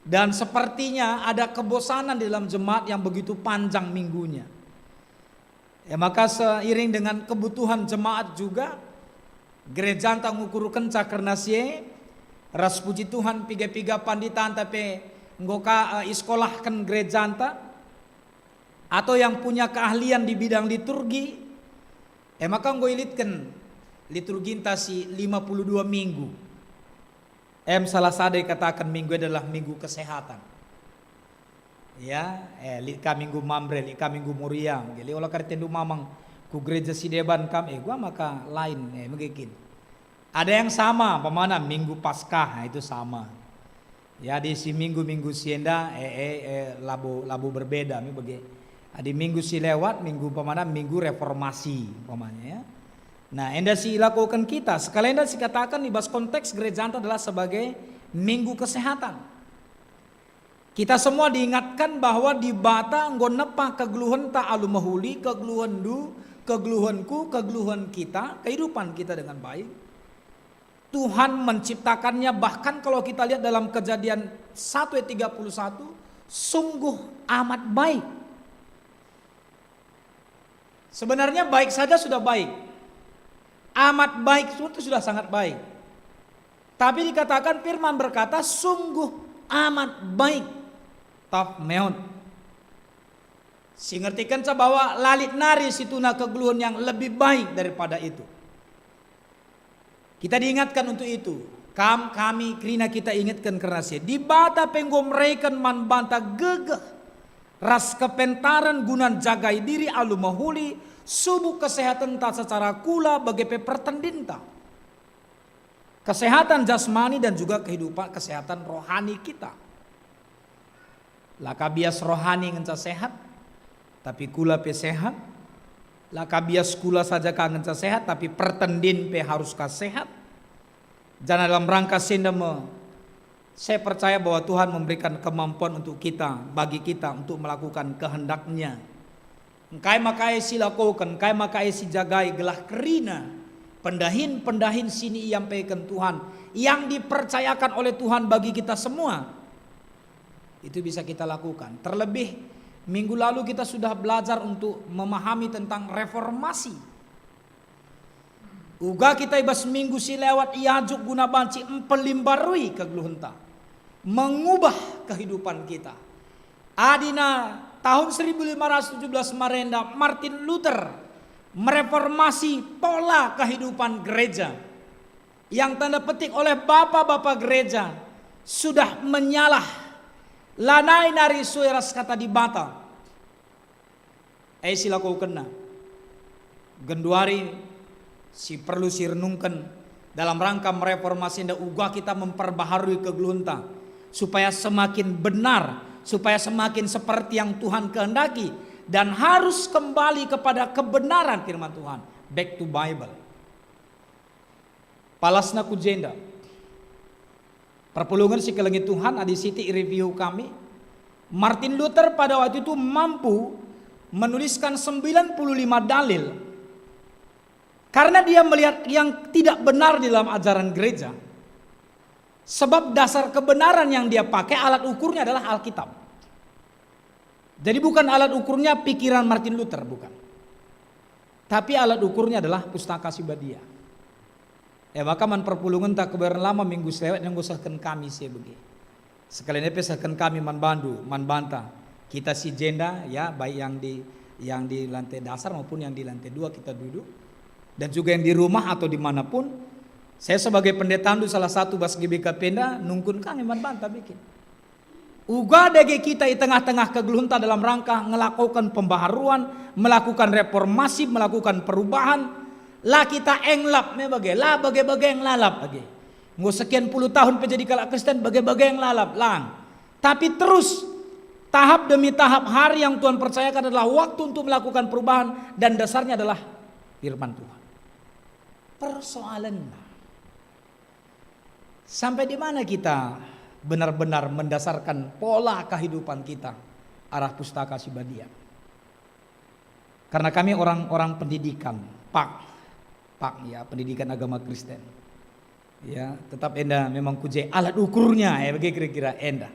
Dan sepertinya ada kebosanan di dalam jemaat yang begitu panjang minggunya. Ya, maka seiring dengan kebutuhan jemaat juga, gerejanta ngukurkenca kerna si e, ras puji Tuhan, piga-piga panditanta pe enggo ka, eh, isekolahken gerejanta, atau yang punya keahlian di bidang liturgi, e maka enggo ilitken liturginta si lima puluh dua minggu. Em, salah sada ikataken minggu adalah minggu kesehatan. Ya, eh, lit ka minggu Mamre, lit ka minggu Moria, jadi ola kari tendu mamang ku gereja si deban kam, eh, gua maka lain, eh, megekin. Ada yang sama, umpamana minggu Paskah, nah, itu sama. Ya, di si minggu-minggu si enda, eh, eh, eh, labo, labo berbeda, mi bage. Adi minggu si lewat, minggu umpamana minggu reformasi, umpamanya, ya. Nah, enda si ilakoken kita, sekali enda si kataken i bas konteks gerejanta adalah sebagai minggu kesehatan. Kita semua diingatkan bahwa Dibata enggo nepa kegeluhenta alu mehuli, kegeluhenndu, kegeluhenku, kegeluhen kita, kehidupan kita dengan baik. Tuhan menciptakannya, bahkan kalau kita lihat dalam Kejadian satu ayat tiga puluh satu, sungguh amat baik. Sebenarnya baik saja sudah baik. Amat baik itu sudah sangat baik. Tapi dikatakan firman berkata, "Sungguh amat baik." Taf meon. Si ngertikenca bahwa la lit nari situhuna kegeluhen yang lebih baik daripada itu. Kita diingatkan untuk itu. Kam, kami, kerina kita ingetken kerna si e. Dibata pe enggo mereken man banta gegeh ras kepentaren guna njagai diri alu mehuli, subuk kesehatenta secara kula bage pe pertendinta. Kesehatan jasmani dan juga kehidupan, kesehatan rohani kita. La ka bias rohani ngenca sehat, tapi kula pe sehat. La ka bias kula saja ka ngenca sehat, tapi pertendin pe harus ka sehat. Janah dalam rangka si enda me, saya percaya bahwa Tuhan memberikan kemampuan untuk kita, bagi kita untuk melakukan kehendak-Nya. Engkai maka e silakoken, engkai maka e sijagai gelah kerina pendahin-pendahin si niampeken Tuhan yang dipercayakan oleh Tuhan bagi kita semua. Itu bisa kita lakukan. Terlebih, minggu lalu kita sudah belajar untuk memahami tentang reformasi. Uga kita i bas minggu si lewat iajuk guna banci mpelimbarui kegeluhenta, mengubah kehidupan kita. Adina tahun seribu lima ratus tujuh belas marenda, Martin Luther mereformasi pola kehidupan gereja. Yang tanda petik oleh bapa-bapa gereja sudah menyalah, lanai nari sue ras kata Dibata. E silakokenna. Genduari si perlu sirenungken dalam rangka mereformasi enda uga kita memperbaharui kegeluhenta, supaya semakin benar, supaya semakin seperti yang Tuhan kehendaki, dan harus kembali kepada kebenaran firman Tuhan. Back to Bible. Palasna ku jenda. Perpulungen si kelengi Tuhan, adi sitik review kami, Martin Luther pada waktu itu mampu menuliskan sembilan puluh lima dalil karena dia melihat yang tidak benar di dalam ajaran gereja. Sebab dasar kebenaran yang dia pakai, alat ukurnya adalah Alkitab. Jadi bukan alat ukurnya pikiran Martin Luther, bukan. Tapi alat ukurnya adalah Pustaka Si Badia. E maka man perpulungenta keberen lama minggu selewat yang ngusahken kami si bage. Sekalian pe sahken kami man bandu, man banta. Kita si jenda, ya, baik yang di Yang di lantai dasar maupun yang di lantai dua kita duduk, dan juga yang di rumah atau dimanapun. Saya sebagai pendetandu salah satu bas G B K P enda nungkun ka nge man banta bikin. Uga dage kita i tengah-tengah kegeluhenta dalam rangka ngelakoken pembaharuan, melakukan reformasi, melakukan perubahan, la kita englap me bage, la bage-bage nglalap bage. Enggo sekian puluh tahun pe jadi kalak Kristen, bage-bage nglalap, lang. Tapi terus, tahap demi tahap, hari yang Tuhan percayakan adalah waktu untuk melakukan perubahan, dan dasarnya adalah firman Tuhan. Persoalannya, sampai di mana kita benar-benar mendasarkan pola kehidupan kita arah Pustaka Si Badia? Karena kami orang-orang pendidikan, pak, pak, ya, pendidikan agama Kristen. Ya, tetap enda memang kuje alat ukurnya, ya, bagi kira-kira enda.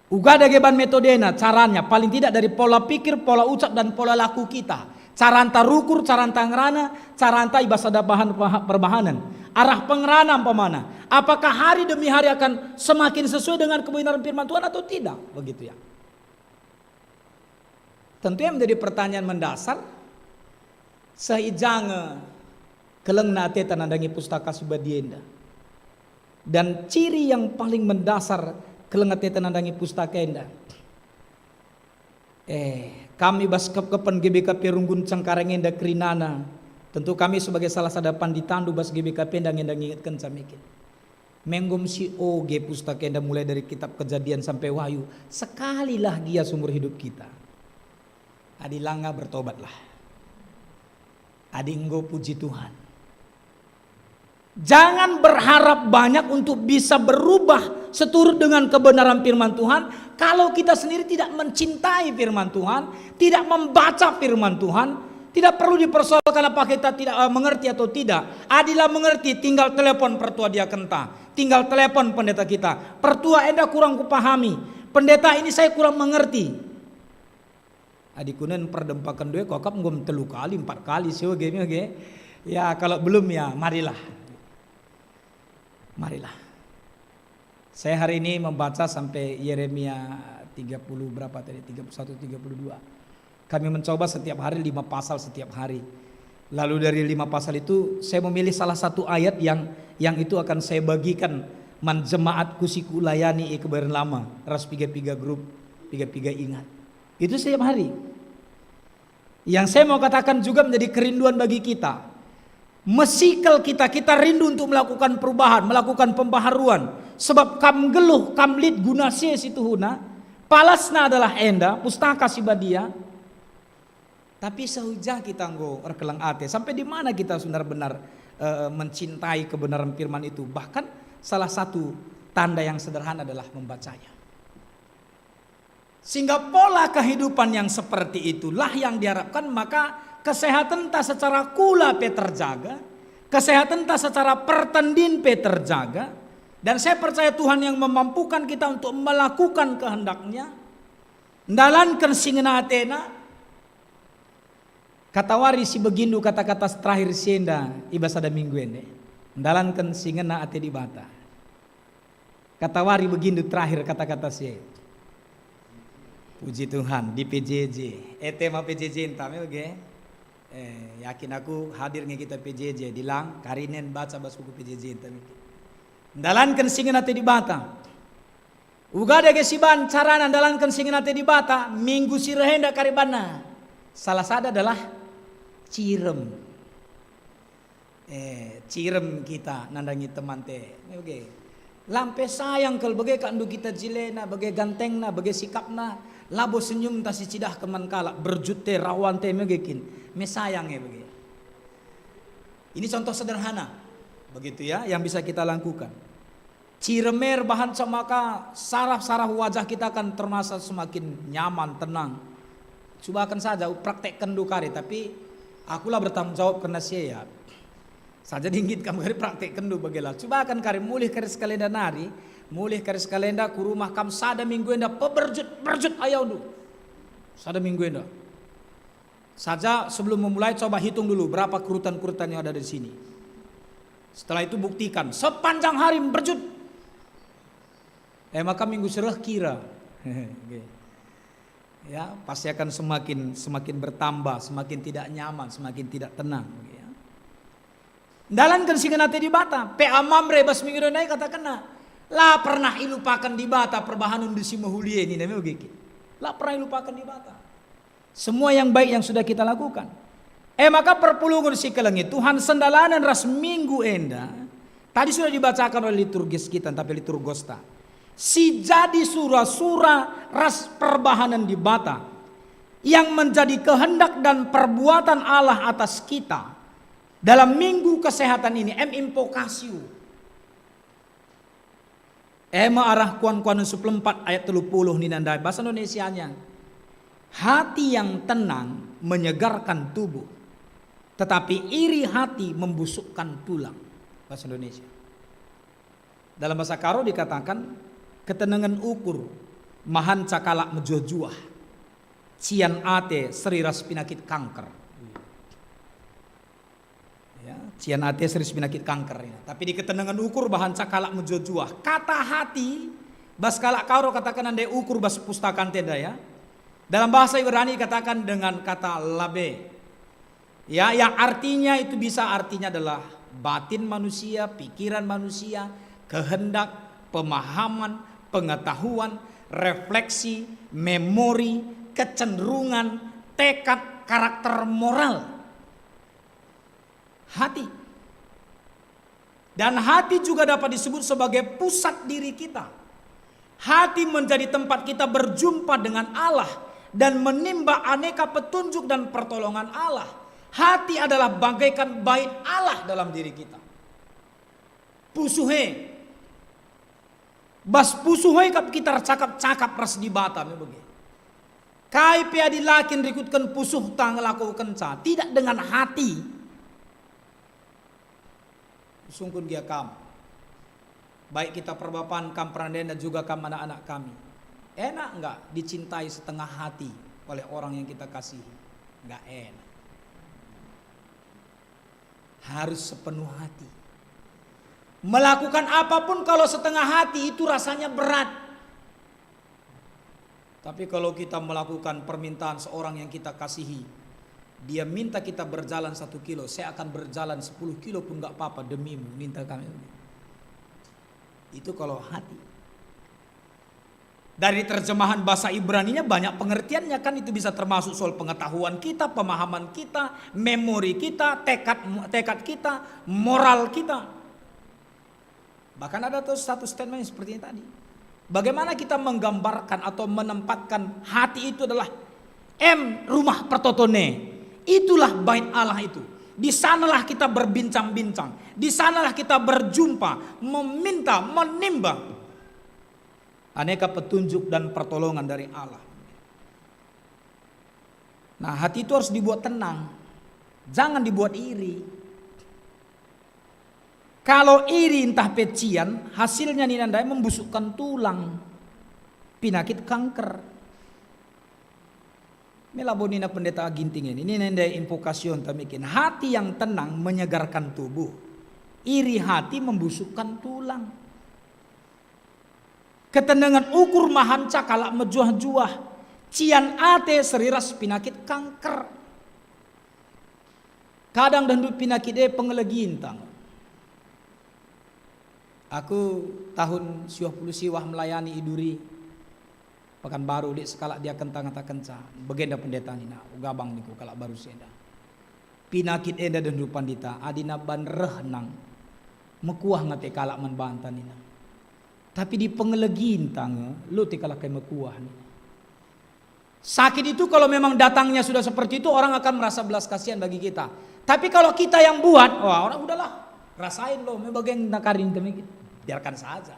Uga dage ban metodena, caranya, paling tidak dari pola pikir, pola ucap, dan pola laku kita. Caranta rukur, caranta ngerana, caranta i bas sada bahan perbaha-, perbahanen. Arah pengerana umpamana. Apakah hari demi hari akan semakin sesuai dengan kebenaran firman Tuhan atau tidak? Begitu ya. Tentunya menjadi pertanyaan mendasar, seh i ja nge kelengna ateta nandangi Pustaka Si Badia enda. Dan ciri yang paling mendasar keleng ateta nandangi pustaka enda. Eh, kami bas kepkepen G B K P Runggun Cengkareng enda kerinana, tentu kami sebagai salah sada panditandu bas G B K P enda nge enda ngingetkenca mekin. Menggom si oge pustaka enda mulai dari kitab Kejadian sampai Wahyu, sekalilah gia seumur hidup kita. Adi langa, bertobatlah. Adi enggo, puji Tuhan. Jangan berharap banyak untuk bisa berubah seturut dengan kebenaran firman Tuhan kalau kita sendiri tidak mencintai firman Tuhan, tidak membaca firman Tuhan. Tidak perlu dipersoalkan apa kita tidak, eh, mengerti atau tidak. Adi la mengerti, tinggal telepon pertua diakenta, tinggal telepon pendeta kita. "Pertua, enda kurang kupahami. Pendeta, ini saya kurang mengerti." Adi kunen perdempaken due kokap nggom telu kali, empat kali, si oge, oge. Ya, kalau belum, ya, marilah. Marilah. Saya hari ini membaca sampai Yeremia tiga puluh berapa tadi? Tiga puluh satu, tiga puluh dua. Kami mencoba setiap hari lima pasal setiap hari. Lalu dari lima pasal itu saya memilih salah satu ayat yang, yang itu akan saya bagikan man jemaatku si kulayani i kebaren lama, ras piga-piga grup, piga-piga ingat. Itu setiap hari. Yang saya mau katakan juga menjadi kerinduan bagi kita. Mesikel kita, kita rindu untuk melakukan perubahan, melakukan pembaharuan. Sebab kam nggeluh, kam lit guna si e situhuna. Palasna adalah enda, Pustaka Si Badia. Tapi seh i ja kita enggo erkeleng ate. Sampai di mana kita benar-benar, eh, mencintai kebenaran firman itu? Bahkan salah satu tanda yang sederhana adalah membacanya. Sehingga pola kehidupan yang seperti itulah yang diharapkan, maka kesehatenta secara kula pe terjaga, kesehatenta secara pertendin pe terjaga, dan saya percaya Tuhan yang memampukan kita untuk melakukan kehendak-Nya, ndalanken si ngena atena. Katawari si begindu kata-kata terakhir si enda i bas sada minggu ende, ndalanken si ngena ate Dibata. Katawari begindu terakhir kata-kata si e. Puji Tuhan, di P J J. E, tema P J J ntah me bage. Eh, yakin aku hadir nge kita P J J, dilang, karinen baca bas buku P J J ntah me. Ndalanken si ngena ate Dibata. Uga dage si ban carana ndalanken si ngena ate Dibata, minggu si reh enda kari banna. Salah sada adalah cirem. Eh, cirem kita nandangi temanta. Oke. Lampe sayang kal bage kak ndu kita jilena, bage gantengna, bage sikapna, labo senyumta si cidahken man kalak, berjut te, rawan te, mege kin. Me sayang e bage. Ini contoh sederhana, begitu ya, yang bisa kita lakukan. Cirem e erbahanca maka saraf-saraf wajah kita kan terasa semakin nyaman, tenang. Cubaken saja, praktekkenndu kari, tapi aku la bertanggung jawab kerna si e ya. Saja dinggit kam kari praktekkenndu bagela. Cubaken kari, mulih kari sekalenda nari, mulih kari sekalenda ku rumah kam sada minggu enda peberjut-berjut ayaundu. Sada minggu enda. Saja sebelum memulai, coba hitung dulu berapa kerutan-kerutan yang ada di sini. Setelah itu buktikan sepanjang hari berjut. Eh, maka minggu si reh kira. Oke. Ya, pasti akan semakin, semakin bertambah, semakin tidak nyaman, semakin tidak tenang, ya. Ndalanken si ngena ate Dibata, pe Mamre bas minggu ndai katakenna, "La pernah ilupaken Dibata perbahanenndu si mehuli e," nina me bage. La pernah ilupaken Dibata. Semua yang baik yang sudah kita lakukan. E maka perpulungen si kelengi Tuhan sendalanen ras minggu enda, tadi sudah dibacakan oleh liturgis kita, tapi liturgosta. Si jadi sura-sura ras perbahanen Dibata yang menjadi kehendak dan perbuatan Allah atas kita dalam minggu kesehatan ini, em invocatio. E me arah Kuan-kuanen sepuluh empat ayat telu puluh nina ndai, bahasa Indonesianya, "Hati yang tenang menyegarkan tubuh, tetapi iri hati membusukkan tulang." Bahasa Indonesia. Dalam bahasa Karo dikatakan, "Ketenengen ukur mahanca kalak mejuah-juah, cian ate seri ras pinakit kanker." Ya, cian ate seri ras pinakit kanker, ya. Tapi di ketenengen ukur bahanca kalak mejuah-juah. Kata hati, bas kalak Karo katakenna ndai ukur bas pustaka ntenda, ya. Dalam bahasa Ibrani dikatakan dengan kata labe. Ya, yang artinya itu bisa artinya adalah batin manusia, pikiran manusia, kehendak, pemahaman, pengetahuan, refleksi, memori, kecenderungan, tekad, karakter moral. Hati. Dan hati juga dapat disebut sebagai pusat diri kita. Hati menjadi tempat kita berjumpa dengan Allah dan menimba aneka petunjuk dan pertolongan Allah. Hati adalah bagaikan bait Allah dalam diri kita. Pusuh e. Bas pusuh e kap kita ercakap-cakap ras Dibata me bage. Kai pe adi la kin rikutken pusuhta ngelakokenca, tidak dengan hati. Sungkun gia kam. Baik kita perbapan, kam perandenda, juga kam anak-anak kami. Enak nggak dicintai setengah hati oleh orang yang kita kasihi? Nggak enak. Harus sepenuh hati. Melakukan apapun kalau setengah hati itu rasanya berat. Tapi kalau kita melakukan permintaan seorang yang kita kasihi, dia minta kita berjalan satu kilo, "Saya akan berjalan sepuluh kilo pun nggak apa-apa demimu," ninta kami. Itu kalau hati. Dari terjemahan bahasa Ibraninya banyak pengertiannya, kan, itu bisa termasuk soal pengetahuan kita, pemahaman kita, memori kita, tekad, tekad kita, moral kita. Bahkan ada tuh satu statement seperti ini tadi. Bagaimana kita menggambarkan atau menempatkan hati itu adalah em rumah pertoton e. Itulah bait Allah itu. Di sanalah kita berbincang-bincang. Di sanalah kita berjumpa, meminta, menimba aneka petunjuk dan pertolongan dari Allah. Nah, hati itu harus dibuat tenang. Jangan dibuat iri. Kalau iri ntah pe cian, hasilnya nina ndai membusukkan tulang, pinakit kanker. Me labo nina Pendeta Ginting ini, nina ndai impukasionta mekin, "Hati yang tenang menyegarkan tubuh, iri hati membusukkan tulang." Ketenengen ukur mahanca kalak mejuah-juah, cian ate seri ras pinakit kanker. Kadang dehndu pinakit e pengeleginta. Aku tahun siwah puluh siwah melayani i Duri, Pekanbaru, lit sekalak diakenta ngatakenca, "Bagenda pendeta," nina, "Ugabang," ningku, "kalak baru si enda. Pinakit enda dehndu pandita, adi naban reh nang, mekuah nge ate kalak man banta," nina. "Tapi di pengeleginta nge, lit kalak e mekuah," nina. Sakit itu kalau memang datangnya sudah seperti itu, orang akan merasa belas kasihan bagi kita. Tapi kalau kita yang buat, wah, orang, "Udahlah, rasain lo, me bage nakarin kami," biarkan saja.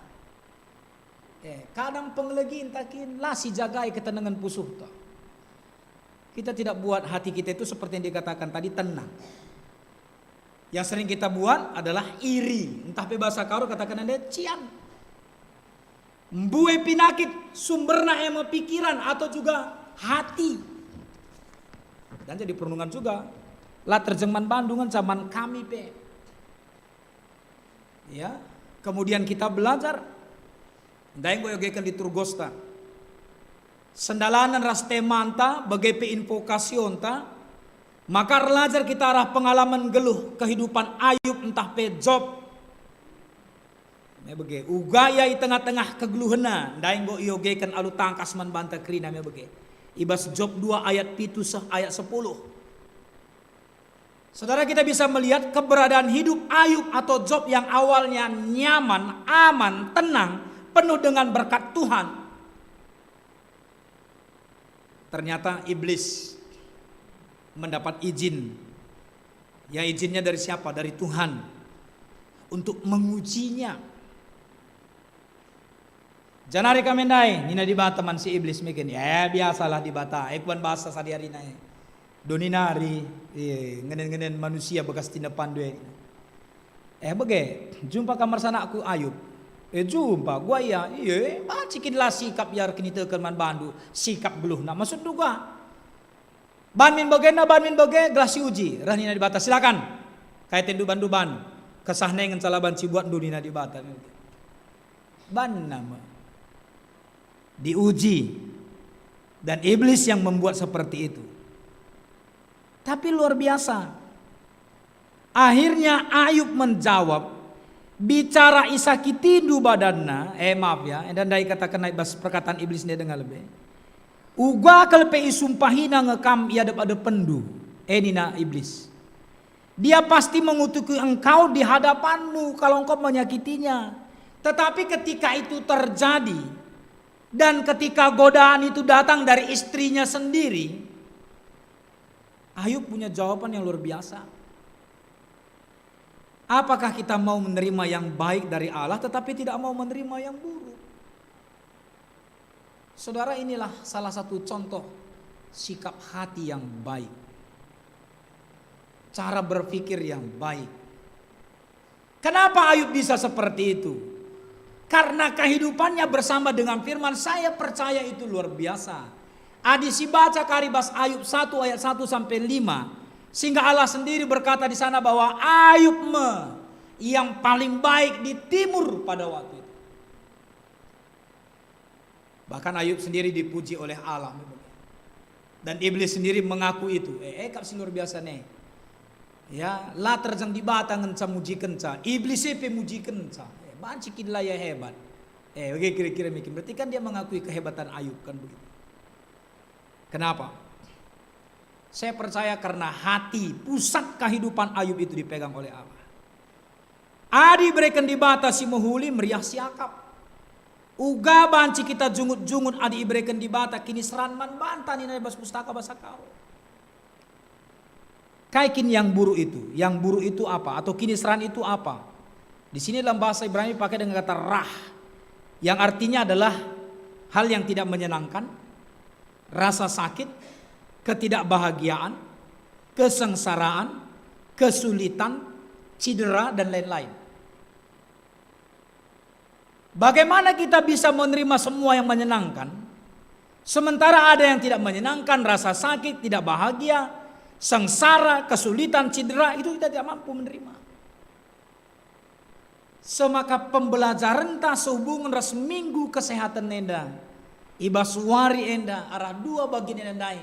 Eh, kadang pengeleginta kin la sijagai ketenengen pusuhta. Kita tidak buat hati kita itu seperti yang dikatakan tadi, tenang. Yang sering kita buat adalah iri, ntah pe bahasa Karo kataken enda cian. Mbue pinakit, sumberna e me pikiran atau juga hati. Dan jadi perenungan juga, la terjeng man bandu ngenca, man kami pe. Ya, kemudian kita belajar, ndai enggo iogeken liturgosta. Sendalanen ras temanta, bage pe invokasionta, maka erlajar kita arah pengalaman geluh kehidupan Ayub ntah pe Job. Me bage, uga ia i tengah-tengah kegeluhenna, ndai enggo iogeken alu tangkas man banta kerina me bage. I bas Job dua ayat pitu seh ayat sepuluh. Saudara, kita bisa melihat keberadaan hidup Ayub atau Job yang awalnya nyaman, aman, tenang, penuh dengan berkat Tuhan. Ternyata iblis mendapat izin. Ya, izinnya dari siapa? Dari Tuhan. Untuk mengujinya. Janari kami ndai, nina Dibata man si iblis mekin. Ya, biasalah Dibata, e kuban basa sadi-arina e. Doni nari, e, ngenen-ngenen manusia bekas tinepanndu e. E bage, jumpa kam ras anakku Ayub. E jumpa, gua ia, e, banci kin la sikap ia erkiniteken man bandu, sikap geluhna, maksudndu gua. Ban min bagenda, ban min bage, gelah siuji. Reh nina Dibata, "Silakan. Kai atendu bandu ban. Kesah nai ngenca la banci buatndu," nina Dibata. Banna me. Diuji. Dan iblis yang membuat seperti itu. Tapi luar biasa. Akhirnya Ayub menjawab, "Bicara isakitindu badanna," eh, maaf ya, enda ndai kataken i bas perkataan iblis ndai denga lebe. "Uga kal pe isumpahina nge kam i adep-adepenndu," eh, nina iblis. "Dia pasti mengutuki engkau di hadapanmu kalau engkau menyakitinya." Tetapi ketika itu terjadi, dan ketika godaan itu datang dari istrinya sendiri, Ayub punya jawaban yang luar biasa. Apakah kita mau menerima yang baik dari Allah tetapi tidak mau menerima yang buruk? Saudara, inilah salah satu contoh sikap hati yang baik, cara berpikir yang baik. Kenapa Ayub bisa seperti itu? Karena kehidupannya bersama dengan firman, saya percaya itu luar biasa. Adi sibaca kari bas Ayub satu ayat satu sampai lima, sehingga Allah sendiri berkata di sana bahwa Ayub me yang paling baik di timur pada waktu itu. Bahkan Ayub sendiri dipuji oleh Allah. Dan iblis sendiri mengaku itu. Eh, eh, kap si luar biasa nih. Ya, la terjeng Dibata ngenca mujikenca, iblis e pe mujikenca. Eh, banci kin la ia hebat. Eh, oke, kira-kira mikir. Berarti kan dia mengakui kehebatan Ayub, kan begitu. Kenapa? Saya percaya karena hati, pusat kehidupan Ayub itu dipegang oleh Allah. Adi ibereken Dibata si mehuli, meriah siakap. Uga banci kita jungut-jungut adi ibereken Dibata kiniseran man banta, nina i bas Pustaka Bahasa Karo. Kai kin yang buruk itu? Yang buruk itu apa? Atau kiniseran itu apa? Di sini dalam bahasa Ibrani pakai dengan kata rah, yang artinya adalah hal yang tidak menyenangkan, rasa sakit, ketidakbahagiaan, kesengsaraan, kesulitan, cidera, dan lain-lain. Bagaimana kita bisa menerima semua yang menyenangkan, sementara ada yang tidak menyenangkan, rasa sakit, tidak bahagia, sengsara, kesulitan, cidera, itu kita tidak mampu menerima. Semaka pembelajarenta sehubungen ras minggu kesehatan enda, i bas wari enda arah dua bagin enda ndai,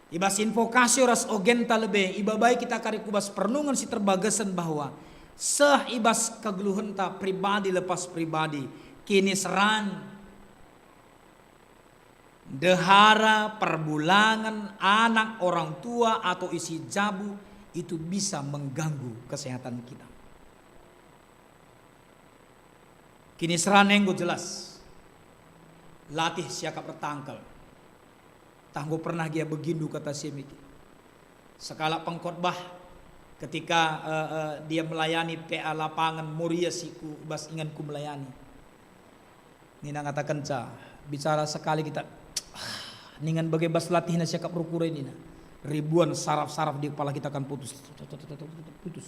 i bas invokasio ras ogenta lebe, ibabai kita kari ku bas perenungen si terbagesen bahwa seh i bas kegeluhenta pribadi lepas pribadi, kiniseran, ndehara, perbulangen, anak, orang tua, atau isi jabu, itu bisa mengganggu kesehatan kita. Kiniseran enggo jelas. Latih siakap ertangkel. Tah enggo pernah gia begindu kata si e miki. Sekalak pengkhotbah ketika, eh, eh, dia melayani P A lapangan Moria si ku bas inganku melayani. Nina ngatakenca, bicara sekali kita, "Ah, ningen bage bas latihna siakap rukure," nina. Ribuan saraf-saraf di kepala kita kan putus. Putus.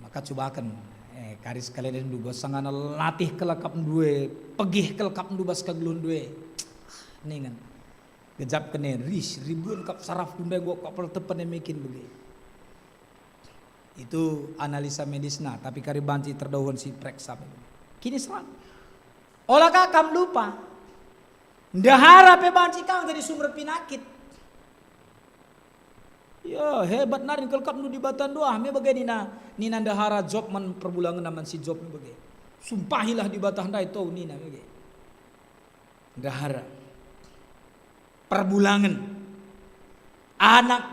Maka cubaken, eh, kari sekalian ndu bas sangana latih kelekapndu e, pegih kelekapndu bas kegeluhndu e. Ah, ningen. Gejapken e, ris, ribuan kap saraf kundai gua kap pertepen e mekin bage. Itu analisa medisna, tapi kari banci terdauhen si preksa. Kiniseran. Ola ka kam lupa. Ndehara pe banci kang jadi sumber pinakit. Ya, hebat nari kelkapndu Dibata ndu ah, me bage nina, nina ndehara Job man perbulangenna man si Job me bage. Sumpahilah Dibata ndai tou nina me bage. Ndehara. Perbulangen. Anak,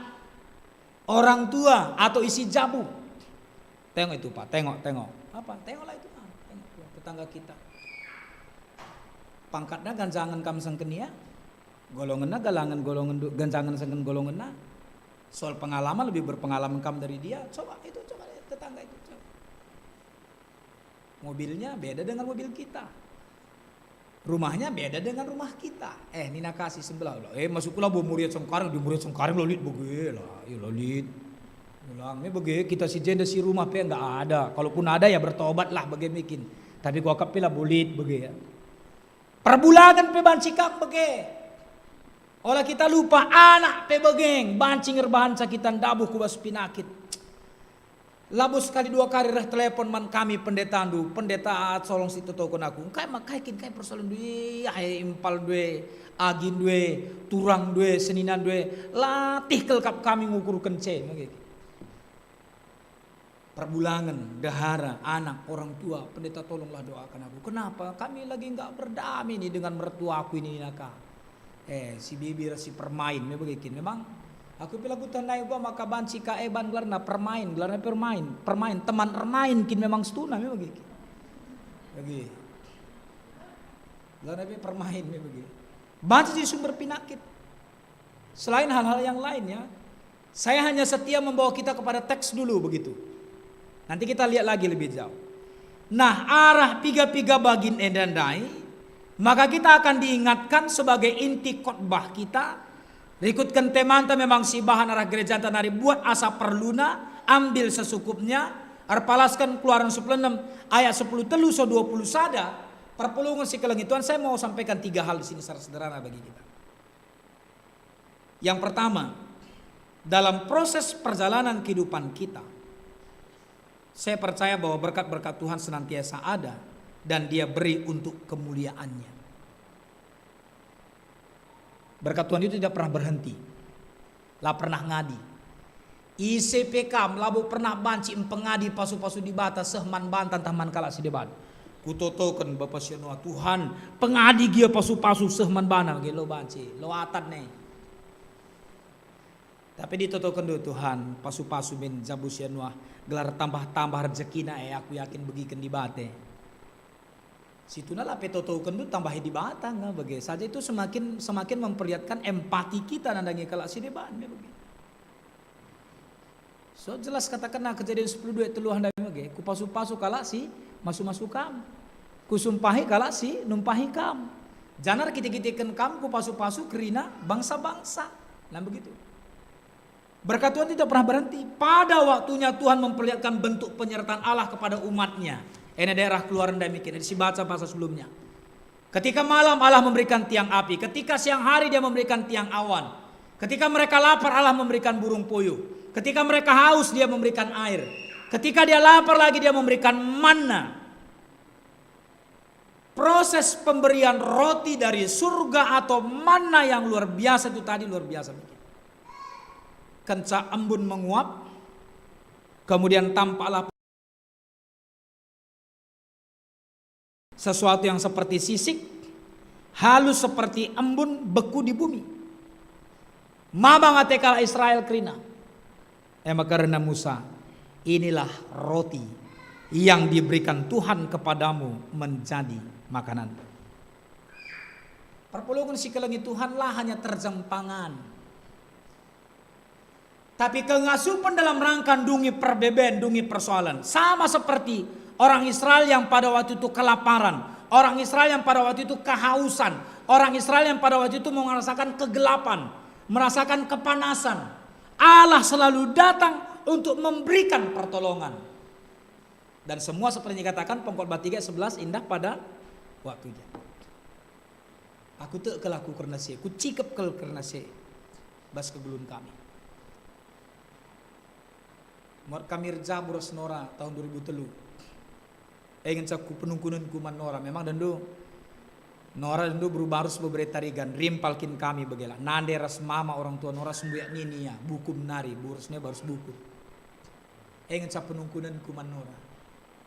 orang tua, atau isi jabu. Tengok itu, Pak, tengok, tengok. Apa? Tengoklah itu, ah, tengok tuh, tetangga kita. Pangkatna ganjangen kam sangken ia, golongenna galangen golongen du-, ganjangen sangken golongenna. Soal pengalaman, lebih berpengalaman kam dari dia. Coba itu, coba tetangga itu, coba. Mobilnya beda dengan mobil kita. Rumahnya beda dengan rumah kita. Eh, nina ka si sebelah, "Eh, masuk kula bo Muria Cengkareng, di Muria Cengkareng la lit bage lah, ya la lit." Ulang, "Eh, bage kita si jenda si rumah pe enggak ada. Kalaupun ada ya bertobatlah bage mikin. Tapi kuakap pe la bo lit bage ya." Perbulangen pe banci kang bage. Ola kita lupa, anak pe bage banci ngerbahanca kita ndabuh ku bas pinakit. Labo sekali dua kali reh telepon man kami pendetandu, "Pendeta, tolong sitotoken aku. Engkai ma kai kin kai persoalenndu? Ih, ae impalndu e, agindu e, turangndu e, seninandu e. Latih kal kap kami ngukurken ce." Perbulangen, ndehara, anak, orang tua, "Pendeta, tolonglah doakan aku. Kenapa? Kami lagi enggak berdamai nih dengan mertuaku ini," nina ka. Eh, si bibi ras si permain me bage kin. Memang aku pe la kueteh ndai uga maka banci ka e ban gelarna permain, gelarna permain, permain, teman ermain kin memang situhuna me bage kin. Bage. Gelarna pe permain me bage. Banci jadi sumber pinakit. Selain hal-hal yang lain ya. Saya hanya setia membawa kita kepada teks dulu begitu. Nanti kita lihat lagi lebih jauh. Nah, arah piga-piga bagin enda ndai, maka kita akan diingatkan sebagai inti khotbah kita. Rikutken temanta memang si bahan arah gerejanta nari buat asa perluna, ambil sesukupnya, erpalasken Keluaran sepuluh enam ayat sepuluh telu so dua puluh sada, perpulungen si kelengi Tuhan, saya mau sampaikan tiga hal di sini secara sederhana bagi kita. Yang pertama, dalam proses perjalanan kehidupan kita, saya percaya bahwa berkat-berkat Tuhan senantiasa ada dan Dia beri untuk kemuliaan-Nya. Berkat Tuhan itu tidak pernah berhenti, la pernah ngadi. Ise pe kam labo pernah banci mpengadi pasu-pasu Dibata seh man banta ntah man kalak si deban. Kutotoken bapa si anu ah, Tuhan, pengadi gia pasu-pasu seh man bana, bage lo banci, lo atan ne. Tapi ditotokenndu, Tuhan, pasu-pasu min jabu si anu ah, gelah tambah-tambah rejekina e, aku yakin begiken Dibata. Situhuna la pe totokenndu tambahi Dibata nge, bage saja itu semakin, semakin memperlihatkan empati kita nandangi kalak si deban, ya bage. So jelas katakenna Kejadian sepuluh dua telu ah ndai bage, kupasu-pasu kalak si masu-masu kam, kusumpahi kalak si numpahi kam. Janah erkite-kiteken kam kupasu-pasu kerina bangsa-bangsa. Nah begitu. Berkat Tuhan tidak pernah berhenti. Pada waktunya Tuhan memperlihatkan bentuk penyertaan Allah kepada umat-Nya. Enda daerah Keluaran demikian, enda sibaca bahasa sebelumnya. Ketika malam Allah memberikan tiang api, ketika siang hari Dia memberikan tiang awan, ketika mereka lapar Allah memberikan burung puyuh, ketika mereka haus Dia memberikan air, ketika dia lapar lagi Dia memberikan manna. Proses pemberian roti dari surga atau manna yang luar biasa itu tadi luar biasa. Kenca embun menguap, kemudian tampaklah sesuatu yang seperti sisik, halus seperti embun, beku di bumi. Mamang ate kalak Israel kerina. E maka nina Musa, "Inilah roti yang diberikan Tuhan kepadamu menjadi makanan." Perpulungen si kelengi Tuhan la hanya terjempangan. Tapi kengasupen dalam rangka ndungi perbeben, ndungi persoalan. Sama seperti orang Israel yang pada waktu itu kelaparan, orang Israel yang pada waktu itu kehausan, orang Israel yang pada waktu itu merasakan kegelapan, merasakan kepanasan. Allah selalu datang untuk memberikan pertolongan. Dan semua seperti yang dikatakan Pengkhotbah tiga sebelas indah pada waktunya. Aku tek kal aku kerna si e, kucikep kal kerna si e bas kegeluhen kami. Muat kami erjabu ras Nora tahun dua ribu telu. E ngenca ku penungkunenku man Nora, memang dendu Nora ndu beru barus bebereta rigan, rimpal kin kami bagela. Nande ras mama orang tua Nora sembuyak nini ya, bukum nari, burus ne barus bukum. E ngenca penungkunenku man Nora.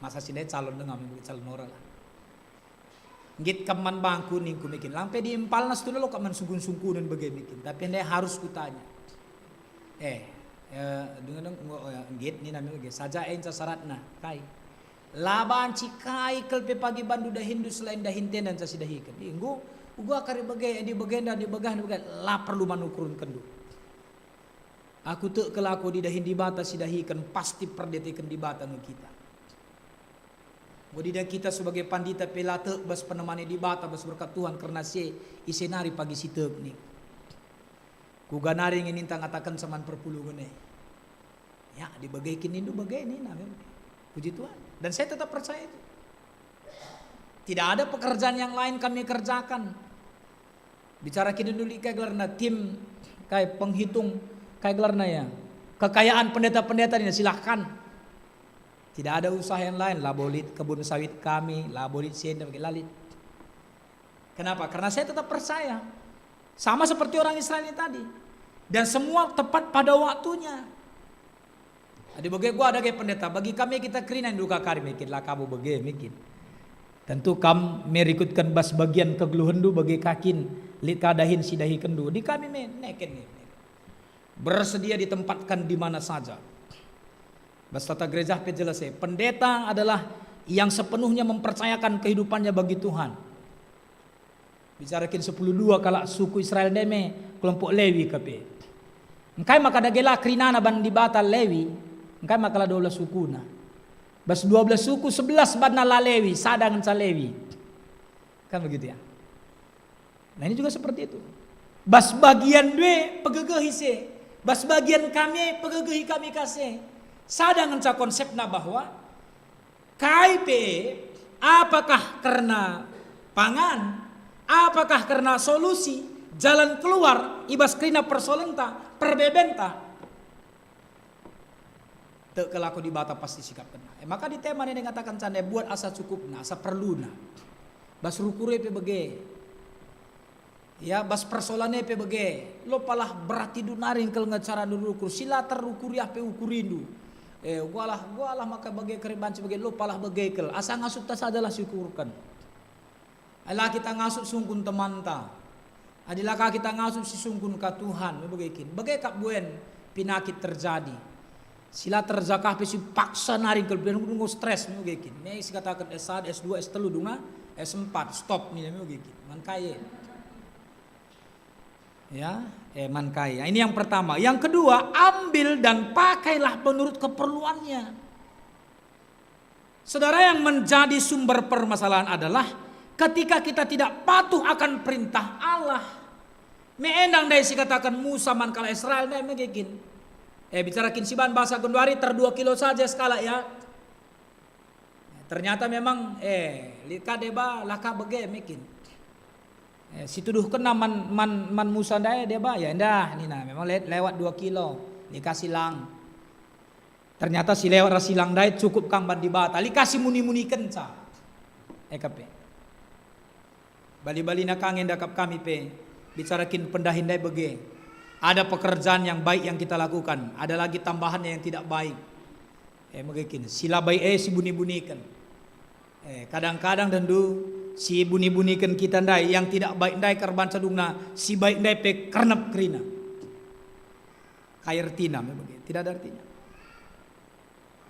Masa si ndai calon denga me bage calon Nora lah. Nggit kam man bangku ningku mekin. Lang pe diimpalna setuna lo kap man sungkun-sungkunen bage mekin. Tapi ndai harus kutanya. Eh, eh, denga deng, ngo, eh, nggit nina me bage. Saja e nca syaratna, kai? La banci kai kal pe pagi bandu dahinndu selain dahin enda nca sidahiken. Ih, enggo, uga kari bage, adi bagenda, adi bagah, adi bagah, la perlu man ukurkenndu. Aku tek kal aku adi dahin Dibata sidahiken, pasti perdeteken Dibata nge kita. Enggo adi kita sebagai pandita pe la tek bas penemani Dibata, bas berkat Tuhan, kerna si e, ise nari pagi si tek ning. Kuga nari nge ninta ngatakenca man perpulungen e. Ya, dibage kin nindu bage nina memang. Puji Tuhan. Dan saya tetap percaya itu. Tidak ada pekerjaan yang lain kami kerjakan. Bicara kin nindu lit kai gelarna tim, kai penghitung, kai gelarna ya. Kekayaan pendeta-pendeta ini silahkan. Tidak ada usaha yang lain, labo lit kebun sawit kami, labo lit si enda, la lit. Kenapa? Karena saya tetap percaya. Sama seperti orang Israel ini tadi. Dan semua tepat pada waktunya. Adi bage gua ada ge pendeta, bagi kami kita kerina ndu ka kari mekin, la kabo bage mekin. Tentu kam merikutkan bas bagian kegeluhenndu bage ka kin, lit ka dahin sidahikenndu. Di kami me, neken, neken. Bersedia ditempatkan di mana saja. Bas tata gereja pe jelas e, pendeta adalah yang sepenuhnya mempercayakan kehidupannya bagi Tuhan. Bicara kin sepuluh dua kalak suku Israel ndai me kelompok Lewi ka pe. Engkai maka dage la kerinana ban Dibata Lewi? Engkai maka la dua belas sukuna? Bas dua belas suku, sebelas banna la Lewi, sada ngenca Lewi. Kan begitu ya? Nah, ini juga seperti itu. Bas bagian due pegegehi se, bas bagian kami pegegehi kami ka se. Sada ngenca konsepna bahwa kai pe, apakah kerna pangan, apakah kerna solusi, jalan keluar i bas kerina persoalenta, perbebenta, tek kal aku Dibata pasti sikapkenna. E, maka di tema nene ngataken cande buat asa cukupna, asa perluna. Bas rukure pe bage. Ya, bas persoalane pe bage. Lo palah berarti du nari engkel nge cara ndu rukur. Si la terukuri ah pe ukurindu. E, gualah, gualah maka bage kari banci bage, lo palah bage kel. Asa ngasupta sajalah siukurken. La kita ngasup sungkun temanta. Adi la ka kita ngasup si sungkun ka Tuhan, me bage kin. Bage kap buen pinakit terjadi. Si la terjakah pe si paksa nari engkel buen enggo stres, me bage kin. Me sikataken S satu, S dua, S telu dungna, S empat, stop nina me bage kin. Man kai e. Ya, eh, man kai. Ini yang pertama. Yang kedua, ambil dan pakailah menurut keperluannya. Saudara, yang menjadi sumber permasalahan adalah ketika kita tidak patuh akan perintah Allah. Me enda ndai sikataken Musa man kalak Israel ndai me kin. Eh, bicara kin siban bahasa genduari ter dua kilo saja sekalak ya. Ternyata memang, eh, lit ka deba la ka bage me kin. Eh, situduhkenna man, man, man Musa ndai deba, ya endah nina, memang le-, lewat dua kilo, lit ka silang. Ternyata si lewat ras silang ndai cukup kang ban Dibata, lit ka simuni-munikenca. E ka pe. Bali-balina kang enda kap kami pe, bicara kin pendahin ndai bage. Ada pekerjaan yang baik yang kita lakukan, ada lagi tambahannya yang tidak baik. E, mege kin, si la baik e sibuni-buniken. E, kadang-kadang dendu sibuni-buniken kita ndai, yang tidak baik ndai kerbanca dungna, si baik ndai pe kernep kerina. Kai ertina me bage? Tidak ada artinya.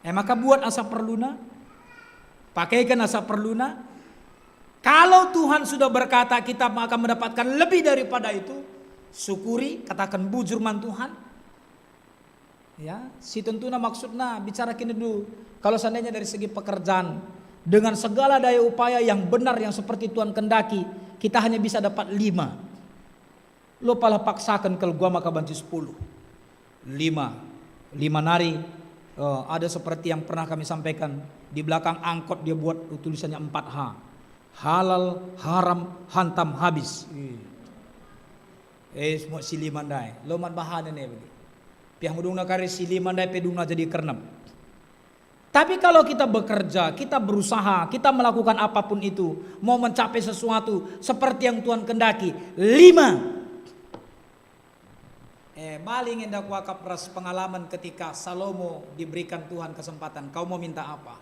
E maka buat asa perluna, pakaiken asa perluna. Kalau Tuhan sudah berkata kita akan mendapatkan lebih daripada itu, syukuri, katakan bujur man Tuhan. Ya, si tentuna maksudna bicara kini dulu. Kalau seandainya dari segi pekerjaan, dengan segala daya upaya yang benar yang seperti Tuhan kendaki, kita hanya bisa dapat lima. Lo pala paksaken kal gua maka banci sepuluh. Lima. Lima nari, eh, ada seperti yang pernah kami sampaikan, di belakang angkot dia buat tulisannya empat H. Halal, haram, hantam, habis. Eh, semua si lima ndai. Lo man bahanen e bagi. Piah ngudungna kari si lima ndai pe dungna jadi kernep. Tapi kalau kita bekerja, kita berusaha, kita melakukan apapun itu, mau mencapai sesuatu seperti yang Tuhan kehendaki, lima. Eh, bali nge enda kuakap ras pengalaman ketika Salomo diberikan Tuhan kesempatan, "Kau mau minta apa?"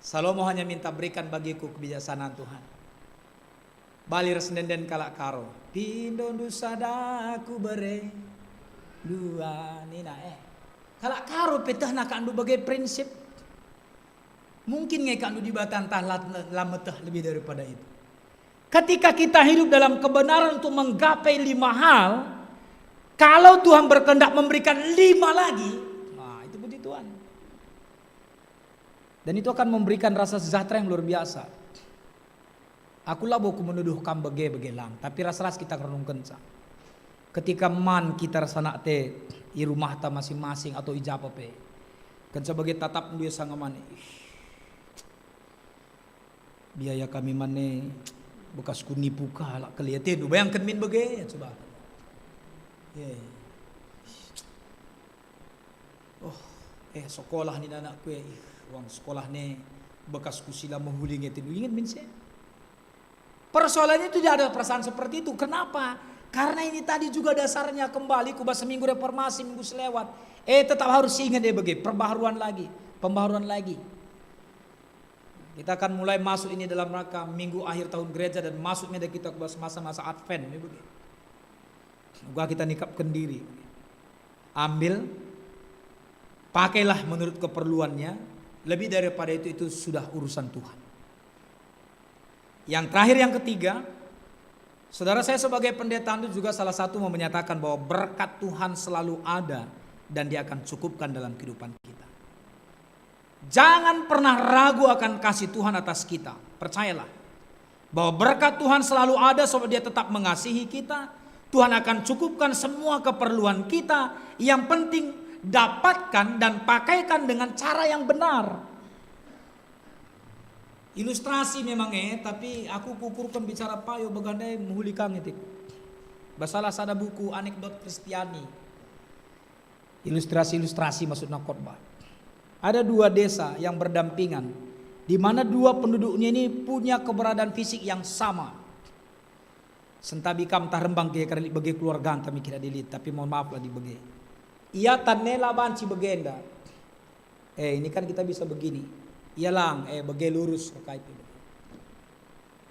Salomo hanya minta, "Berikan bagiku kebijaksanaan, Tuhan." Bali ras ende-enden kalak Karo, "Pindondu sada kubere dua," nina, eh. Kalak Karo pe tehna kak ndu bage prinsip. Mungkin nge kak ndu Dibata ntah la, la meteh lebih daripada itu. Ketika kita hidup dalam kebenaran untuk menggapai lima hal, kalau Tuhan berkehendak memberikan lima lagi, nah, itu puji Tuhan. Dan itu akan memberikan rasa sejahtera yang luar biasa. Aku labo ku menuduh kam bage-bage lang, tapi ras-ras kita ngerunungkenca. Ketika man kita ras anak te i rumahta masing-masing atau i japa pe, kenca bage tatap ndu ia sanga man, "Ih, biaya kami mane bekas kunipu kalak kali atendu." Bayangken min bage, coba. Ye. "Oh, eh, sekolah ni anakku, eh, ih, uang sekolah ne bekas kusila mehuli nge tendu." Inget min se. Persoalannya itu tidak ada perasaan seperti itu. Kenapa? Karena ini tadi juga dasarnya kembali ku bas Minggu Reformasi, minggu selewat. Eh, tetap harus ingat, eh, bage, perbaharuan lagi, pembaharuan lagi. Kita akan mulai masuk ini dalam rangka minggu akhir tahun gereja dan masuk nge kita ku bas masa-masa Advent, ya, bage. Uga kita nikapken diri. Ambil, pakailah menurut keperluannya, lebih daripada itu, itu sudah urusan Tuhan. Yang terakhir, yang ketiga, saudara, saya sebagai pendeta itu juga salah satu mau menyatakan bahwa berkat Tuhan selalu ada dan Dia akan cukupkan dalam kehidupan kita. Jangan pernah ragu akan kasih Tuhan atas kita. Percayalah bahwa berkat Tuhan selalu ada sebab Dia tetap mengasihi kita. Tuhan akan cukupkan semua keperluan kita. Yang penting, dapatkan dan pakaikan dengan cara yang benar. Ilustrasi memang, eh, tapi aku kukurken bicara payo bagandai mehuli ka nge tiku. Basalah sada buku Anekdot Kristiani. Ilustrasi-ilustrasi maksudna khotbah. Ada dua desa yang berdampingan, di mana dua penduduknya ini punya keberadaan fisik yang sama. Sentabi kam ntah rembang gia kari lit bage keluarganta mikir adi lit, tapi mohon maaf lah di bage. Ia tan nela banci bagenda. Eh, ini kan kita bisa begini. Ia lang, eh, bage lurus, kai pe.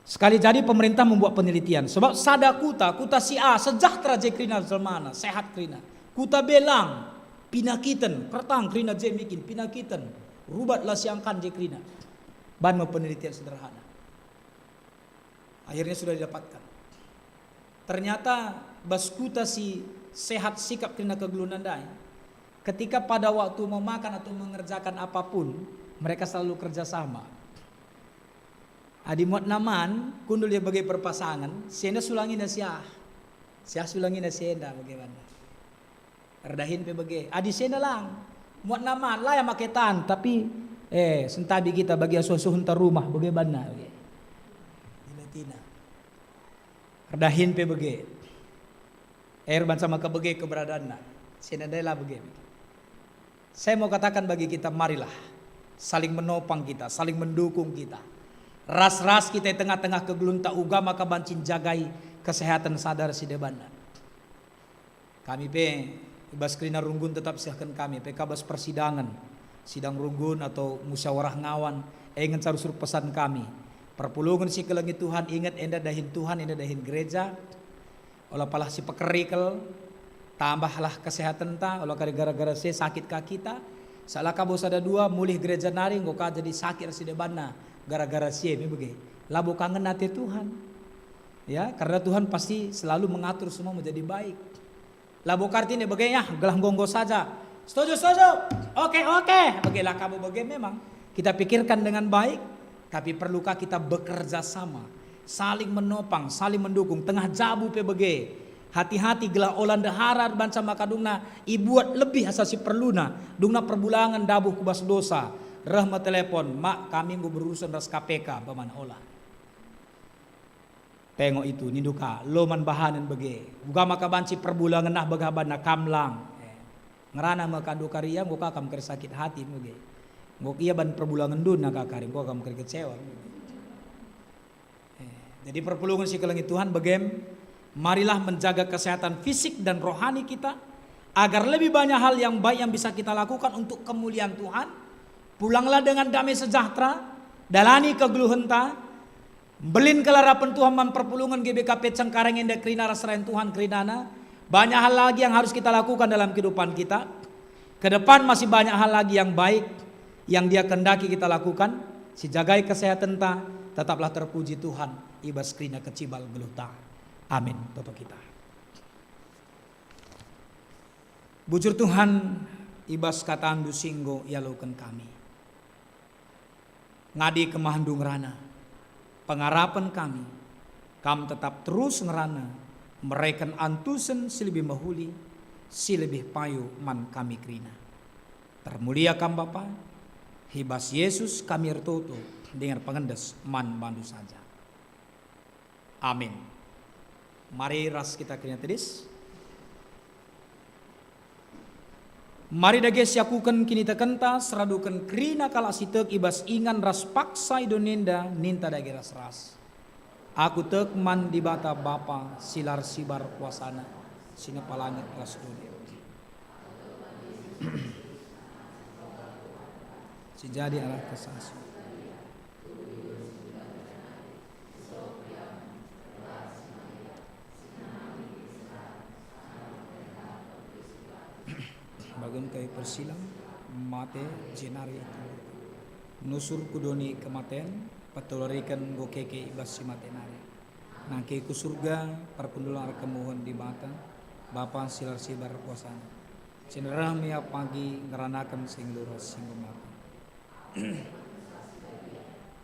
Sekali jadi pemerintah membuat penelitian. Sebab sada kuta, kuta si A, sejahtera je kerina jelmana, sehat kerina. Kuta B lang, pinakiten, kertang kerina je mikin, pinakiten. Rubat la siangkan je kerina. Ban me penelitian sederhana. Akhirnya sudah didapatkan. Ternyata bas kuta si sehat sikap kerina kegeluhna ndai, ketika pada waktu memakan atau mengerjakan apapun, mereka selalu kerja sama. Adi muatna man, kundul ia bage perpasangen, si enda sulangina si ah. Si ah sulangina si enda bage banna. Erdahin pe bage. Adi si enda lang, muatna man, la ia make tan, tapi, eh, sentabi kita bagi asuh-asuhenta rumah bage banna bage. Nina tina. Erdahin pe bage. Eh, erbanca maka bage keberadaanna. Si enda ndai la bage. Saya mau katakan bagi kita, marilah saling menopang kita, saling mendukung kita. Ras-ras kita i tengah-tengah kegeluhenta uga maka banci njagai kesehatan sada ras si debanna. Kami pe i bas kerina runggun tetap sehken kami pe ka bas persidangen, sidang runggun atau musyawarah ngawan, e ngenca rusur pesan kami. Perpulungen si kelengi Tuhan, inget enda dahin Tuhan, enda dahin gereja. Ola palah si pekeri kal, tambahlah kesehatenta, ola kari gara-gara si e sakit ka kita. Sala kabo sada dua mulih gereja nari enggo ka jadi sakit ras si debanna gara-gara si e me bage. Labo ka ngena ate Tuhan. Ya, karena Tuhan pasti selalu mengatur semua menjadi baik. Labo ka artina bage, ya, gelah nggo-nggo saja. Setuju, setuju. Oke, oke. Bage la kabo bage memang. Kita pikirkan dengan baik, tapi perlukah kita bekerja sama, saling menopang, saling mendukung, tengah jabu pe bage. Hati-hati gelah ola ndehara banca maka dungna ibuat lebih asa si perluna, dungna perbulangen ndabuh ku bas dosa. Reh me telepon, "Mak, kami enggo berurusen ras K P K," umpamana ola. Tengo itu, nindu ka, lo man bahanen bage. Uga maka banci perbulangen nah bagah banna kam lang. Eh, ngerana me kandu karia, enggo ka kam kari sakit hati bage. Enggo ia ban perbulangenndu naka kari, enggo kam kari kecewa. Eh, jadi perpulungen si kelengi Tuhan, begem, marilah menjaga kesehatan fisik dan rohani kita, agar lebih banyak hal yang baik yang bisa kita lakukan untuk kemuliaan Tuhan. Pulanglah dengan damai sejahtera, dalani kegeluhenta, mbelin kalarapen Tuhan man perpulungen G B K P Cengkareng enda kerina ras serayan Tuhan kerinana. Banyak hal lagi yang harus kita lakukan dalam kehidupan kita. Ke depan masih banyak hal lagi yang baik yang Dia kehendaki kita lakukan. Sijagai kesehatenta, tetaplah terpuji Tuhan i bas kerina kecibal geluhta. Amin. Toto kita. Bujur Tuhan, i bas kataNdu si enggo ialoken kami. Ngadi kemahendu ngerana pengarapen kami, Kam tetap terus ngerana mereken antusen si lebih mehuli, si lebih payo man kami kerina. Termulia Kam Bapa, i bas Yesus kami ertoto dingen pengendes man bandu saja. Amin. Mari ras kita kerina tedis. Mari dage siakuken kinitekenta, seraduken kerina kalak si tek i bas ingan ras paksa i doni enda, ninta dage ras-ras. Aku tek man Dibata Bapa si la ersibar kuasaNa, si nepa langit ras doni. Si jadi arah kesasi. Bagem kayu persilang, mate jenari nusur ku doni kematen, patulariken enggo keke i bas si mate nari. Nangke ku Surga, perpendul arah kemuhen Dibata, Bapa si la ersibar kuasaNa. Cenderah me ia pagi ngeranaken si nggeluh ras si enggo mate.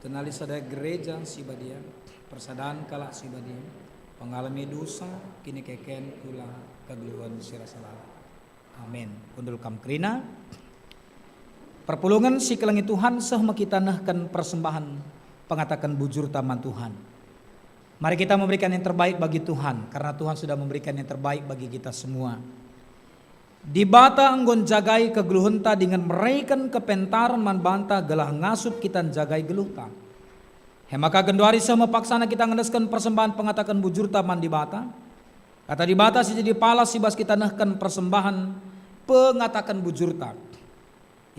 Tenali sada gereja si badia, persadan kalak si badia, pengalemi dosa, kinikeken kula kegeluhen si rasa lalap. Amin. Kundul kam kerina. Perpulungen si kelengi Tuhan, seh me kita nehken persembahen pengataken bujurta man Tuhan. Mari kita memberikan yang terbaik bagi Tuhan, karena Tuhan sudah memberikan yang terbaik bagi kita semua. Dibata enggo njagai kegeluhenta dingen mereken kepentaren man banta gelah ngasup kita njagai geluhta. E maka genduari seh me paksana kita ngendesken persembahen pengataken bujurta man Dibata. Kata Dibata si jadi palas i bas kita nehken persembahen pengataken bujurta.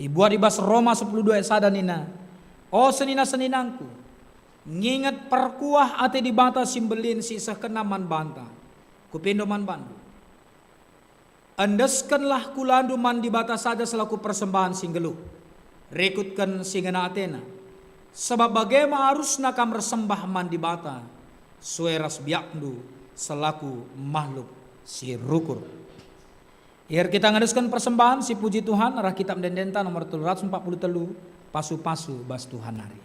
Ibuat i bas Roma sepuluh dua ayat sada nina, "O senina-seninangku, nginget perkuah ate Dibata si mbelin si isehkenNa man banta. Kupindo man bandu. Endeskenlah kulandu man Dibata saja selaku persembahen si nggeluh. Rikutken si ngena ateNa. Sabap bage me arusna kam ersembah man Dibata, sue ras biakndu selaku mahluk si rukur." Iher kita ngendesken persembahen si puji Tuhan arah Kitab Ende-endenta nomor telu ratus empat puluh telu, Pasu-pasu bas Tuhan nari.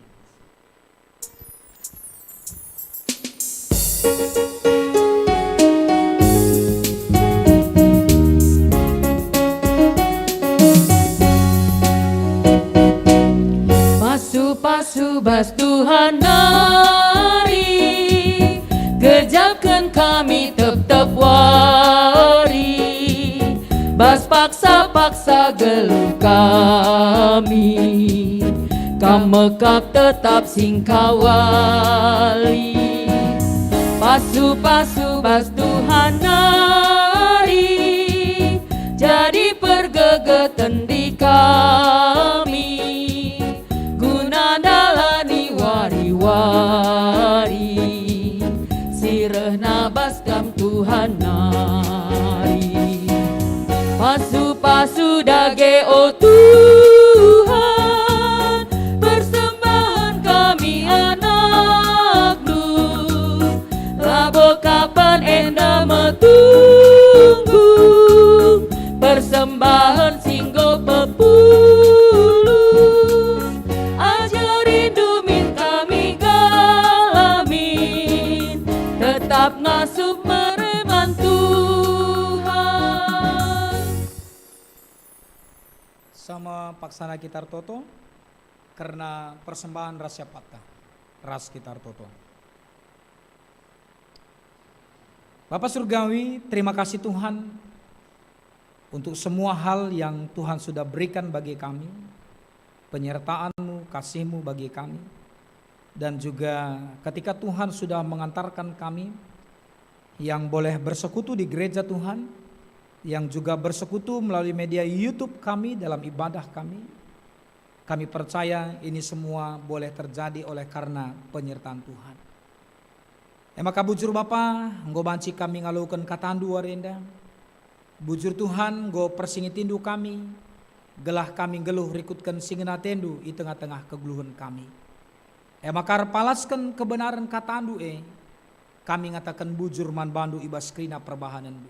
Pasu-pasu bas Tuhan nari, gejapken kami tep-tep wari, bas paksa-paksa geluh kami, Kam mekap tetap singkawali. Pasu-pasu bas Tuhan nari, jadi pergegeten di kami, guna ndalani wari-wari si rehna bas Kam Tuhan nari. Pasu-pasu dage, o Tuhan, persembahen kami anakNdu. Labo kapen enda metunggung, persembahen si enggo pepulung. Ajarindu min kami galamin, tetap ngasup mere man Tuhan. Sama paksana kita ertoto, kerna persembahen ras syafatta, ras kita ertoto. Bapa Surgawi, terima kasih Tuhan untuk semua hal yang Tuhan sudah berikan bagi kami. penyertaan-Mu, kasih-Mu bagi kami. Dan juga ketika Tuhan sudah mengantarkan kami yang boleh bersekutu di gereja Tuhan, yang juga bersekutu melalui media YouTube kami dalam ibadah kami, kami percaya ini semua boleh terjadi oleh karena penyertaan Tuhan. E maka bujur Bapa, enggo banci kami ngaloken kataNdu wari enda. Bujur Tuhan, enggo persingitindu kami, gelah kami nggeluh rikutken singen atendu i tengah-tengah kegeluhen kami. E maka erpalasken kebenaren katandu e, kami ngataken bujur man bandu i bas kerina perbahanenndu.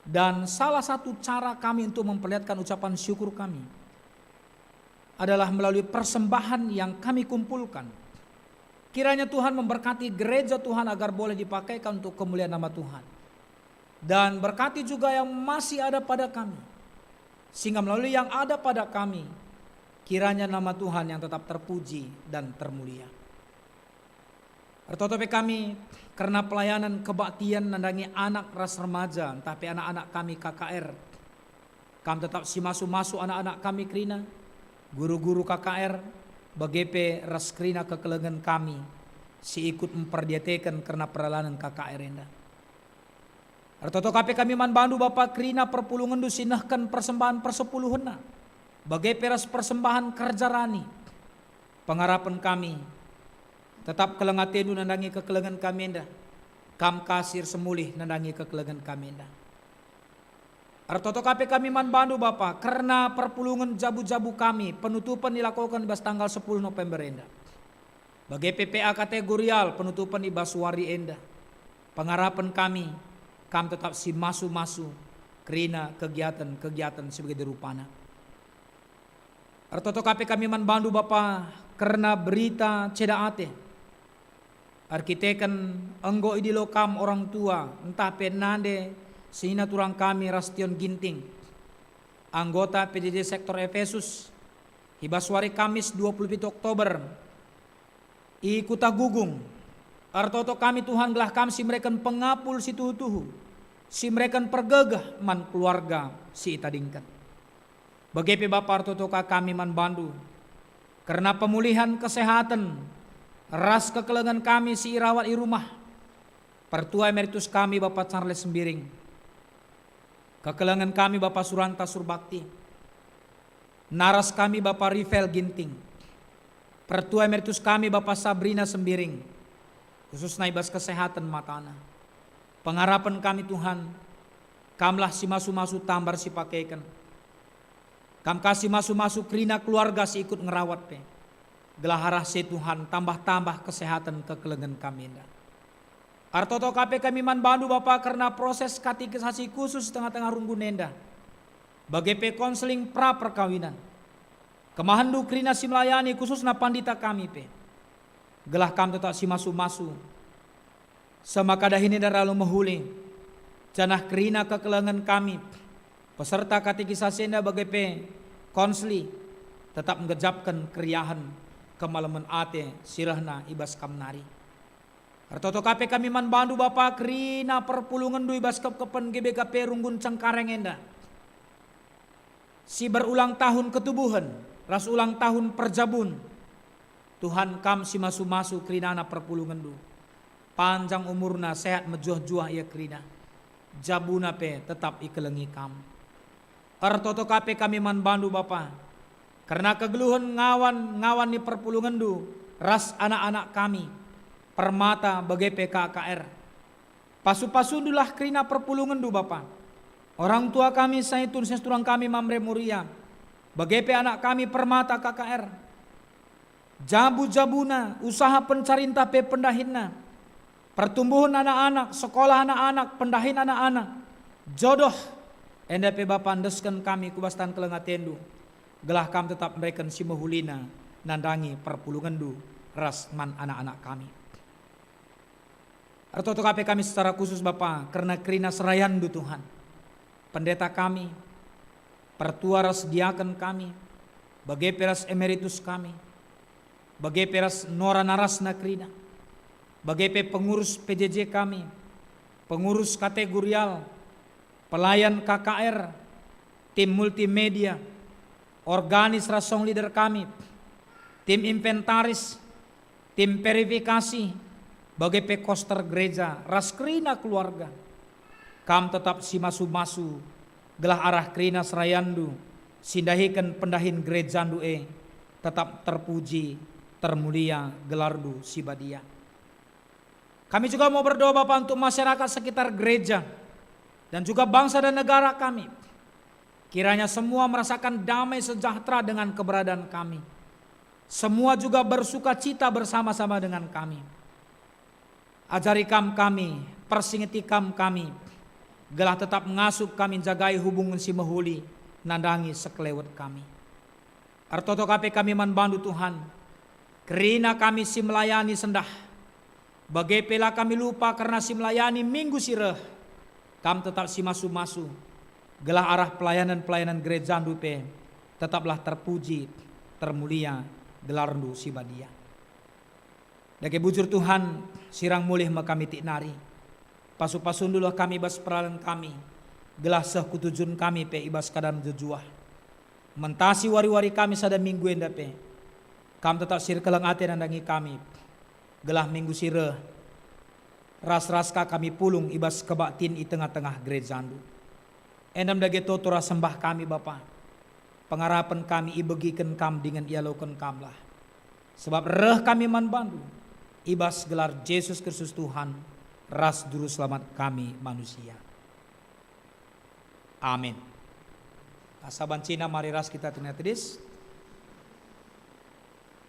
Dan salah satu cara kami untuk memperlihatkan ucapan syukur kami adalah melalui persembahan yang kami kumpulkan. Kiranya Tuhan memberkati gereja Tuhan agar boleh dipakaikan untuk kemuliaan nama Tuhan. Dan berkati juga yang masih ada pada kami, sehingga melalui yang ada pada kami, kiranya nama Tuhan yang tetap terpuji dan termulia. Ertoto pe kami kerna pelayanan kebaktian nandangi anak ras remaja, ntah pe anak-anak kami K K R. Kam tetap simasu-masu anak-anak kami kerina, guru-guru K K R, bage pe ras kerina kekelengen kami si ikut mperdiateken kerna peralanen K K R enda. Ertoto ka pe kami man bandu, Bapa, kerina perpulungenndu si nehken persembahan persepuluhenna, bage pe ras persembahan kerja rani. Pengarapen kami, tetap keleng atendu nandangi kekelengen kami enda. Kam ka si ersemulih nandangi kekelengen kami enda. Ertoto ka pe kami man bandu, Bapa, kerna perpulungen jabu-jabu kami, penutupen ilakoken i bas tanggal sepuluh November enda. Bage pe P A kategorial penutupen i bas wari enda. Pengarapen kami, kam tetap simasu-masu kerina kegiaten-kegiaten si bage rupana. Ertoto ka pe kami man bandu, Bapa, kerna berita ceda ate. Erkiteken enggo idilo kam orang tua, ntah pe nande senina turang kami Rastion Ginting, anggota P J J Sektor Efesus, i bas wari Kamis dua puluh pitu Oktober, i Kuta Gugung. Ertoto kami, Tuhan, gelah Kam si mereken pengapul si tuhu-tuhu, si mereken pergegeh man keluarga si itadingken. Bage pe, Bapa, ertoto ka kami man bandu kerna pemulihan kesehaten ras kekelengen kami si irawat i rumah. Pertua emeritus kami, Bapa Charles Sembiring. Kekelengen kami, Bapa Suranta Surbakti. Naras kami, Bapa Rivel Ginting. Pertua emeritus kami, Bapa Sabrina Sembiring, khususna i bas kesehaten matana. Pengarapen kami, Tuhan, Kamlah si masu-masu tambar si pakeken. Kam ka si masu-masu kerina keluarga si ikut ngerawat pe. Gelah arah si e, Tuhan, tambah-tambah kesehaten kekelengen kami enda. Ertoto ka pe kami man bandu, Bapa, kerna proses katekisasi khusus tengah-tengah runggun enda, bage pe konseling pra perkawinan. Kemahenndu kerina si melayani, khususna pandita kami pe. Gelah Kam tetap si masu-masu. Seh maka dahin enda alu mehuli, janah kerina kekelengen kami, peserta katekisasi enda bage pe konseli, tetap nggejapken keriahen, kemalemen ate si rehna i bas Kam nari. Ertoto ka pe kami man bandu, Bapa, kerina perpulungenndu i bas kepkepen G B K P Runggun Cengkareng enda, si berulang tahun ketubuhen ras ulang tahun perjabun. Tuhan, Kam si masu-masu kerinana perpulungenndu. Panjang umurna, sehat mejuah-juah ia kerina. Jabuna pe tetap ikelengi Kam. Ertoto ka pe kami man bandu, Bapa, kerna kegeluhen ngawan-ngawan ni perpulungenndu ras anak-anak kami, Permata bage pe K K R. Pasu-pasundulah kerina perpulungenndu, Bapa. Orang tua kami Saitun, seh turang kami Mamre Moria, bage pe anak kami Permata K K R. Jabu-jabuna, usaha pencarinta pe pendahinna, pertumbuhen anak-anak, sekolah anak-anak, pendahin anak-anak, jodoh, enda pe, Bapa, endesken kami ku bas tan keleng atendu, gelah Kam tetap mereken si mehulina nandangi perpulungenndu ras man anak-anak kami. Ertoto ka pe kami secara khusus, Bapa, kerna kerina serayanNdu, Tuhan. Pendeta kami, pertua ras diaken kami, bage pe ras emeritus kami, bage pe ras nora narasna kerina, bage pe pengurus P J J kami, pengurus kategorial, pelayan K K R, tim multimedia, organis ras song leader kami, tim inventaris, tim verifikasi, bage pe koster gereja ras kerina keluarga. Kam tetap simasu-masu, gelah arah kerina serayanNdu si ndahiken pendahin gerejaNdu e tetap terpuji, termulia gelarNdu si badia. Kami juga mau berdoa, Bapa, untuk masyarakat sekitar gereja dan juga bangsa dan negara kami. Kiranya semua merasakan damai sejahtera dengan keberadaan kami. Semua juga bersukacita bersama-sama dengan kami. Ajari Kam kami, persingeti Kam kami, gelah tetap ngasup kami njagai hubungen si mehuli nandangi sekelewet kami. Ertoto ka pe kami man bandu, Tuhan. Kerina kami si melayani sendah. Bage pe la kami lupa kerna si melayani minggu si reh. Kam tetap simasu-masu, gelah arah pelayanan-pelayanan gerejandu pe tetaplah terpuji, termulia gelarndu si badia. Dage bujur, Tuhan, sirang mulih me kami tik nari. Pasu-pasundulah kami bas peralaren kami, gelah seh ku tujun kami pe i bas keadaan mejuah-juah. Mentasi wari-wari kami sada minggu enda pe, Kam tetap si erkeleng ate nandangi kami, gelah minggu si reh ras-ras ka kami pulung i bas kebaktin i tengah-tengah gerejandu. Enda me dage toto ras sembah kami, Bapa. Pengarapen kami ibegiken Kam dingen ialoken Kamlah. Sebab reh kami man bandu, i bas gelar Jesus Kristus Tuhan ras Juru Selamat kami manusia. Amin. Asa bancina mari ras kita tengah tedis.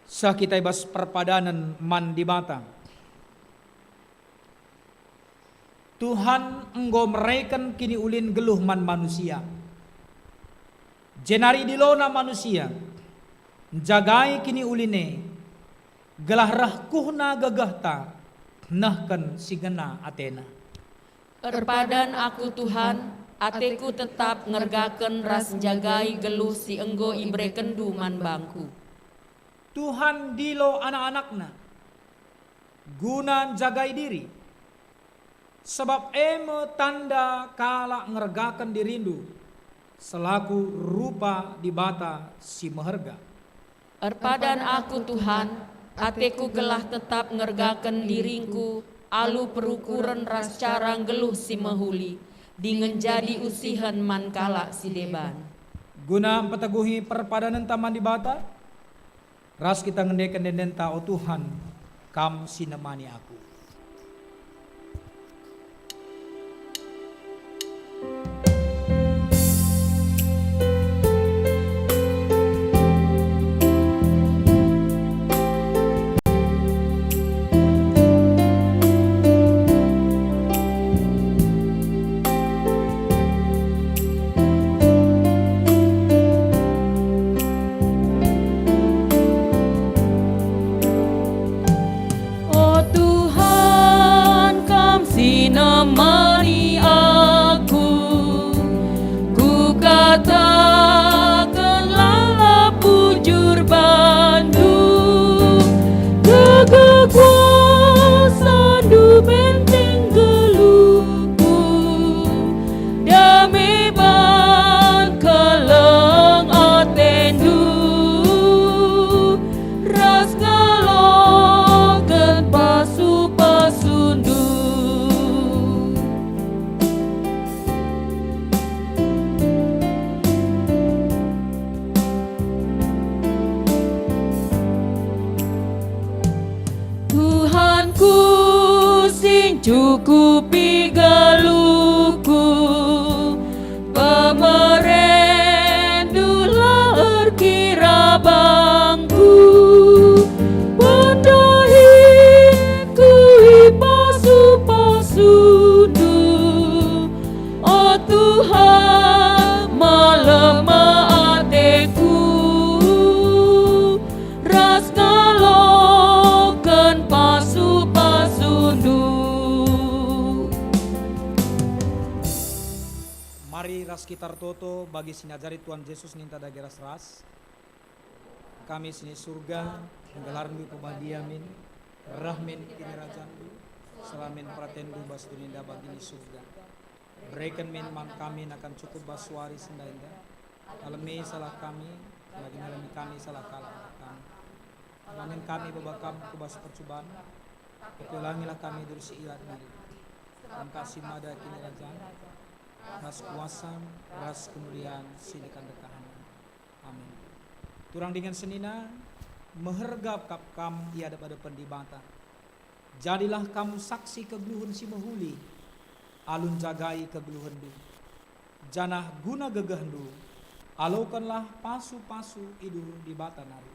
Seh kita i bas perpadanen man Dibata. Tuhan enggo mereken kiniulin geluh man manusia. Jenari idilona manusia njagai kiniulin e, gelah reh kuhna gegehta nehken si ngena atena. Erpadan aku, Tuhan, ateku tetap ngergaken ras njagai geluh si enggo iberekenndu man bangku. Tuhan ndilo anak-anakNa guna njagai diri, sabap e me tanda kalak ngergaken dirindu selaku rupa Dibata si meherga. Erpadan aku, Tuhan, ateku gelah tetap ngergaken diringku alu perukuren ras cara nggeluh si mehuli, dingen jadi usihen man kalak si deban. Guna mpeteguhi perpadanenta man Dibata, ras kita ngendeken ende-endenta, O Tuhan, Kam si nemani aku. O Tuhan, Kam si nemani aku, kukataken lalap bujur bandu, gegeh kuasandu benteng geluhku, dame ban keleng atendu, ras ngaloken pasu-pasundu. Tuhanku si ncukupi geluhku, pemerendu la erkira bangku, pendahingku i pasu-pasundu. O Tuhan, melem ateku, ras ngaloken pasu-pasundu. Mari ras kita ertoto bagi si niajari Tuhan Jesus ninta dage ras-ras. Kami si ni Surga, gelarNdu pebadia min, reh min kinirajanNdu, seh min peratenNdu bas doni enda bagi ni Surga. Bereken min man kami nakan cukup bas wari si enda-enda. Alemi salah kami, Bagi nalemi kami salah kalak kami. Langen kami baba Kam ku bas percuban, tapi ulangilah kami duri si ilat nari. Engka si mada kinirajan, ras kuasa, ras kemulian si dekan-dekanen. Amin. Turang dingen senina, meherga kap kam i adep-adepen Dibata. Jadilah kam saksi kegeluhen si mehuli, alu njagai kegeluhenndu, janah guna gegehndu, alokenlah pasu-pasu i duhur Dibata nari.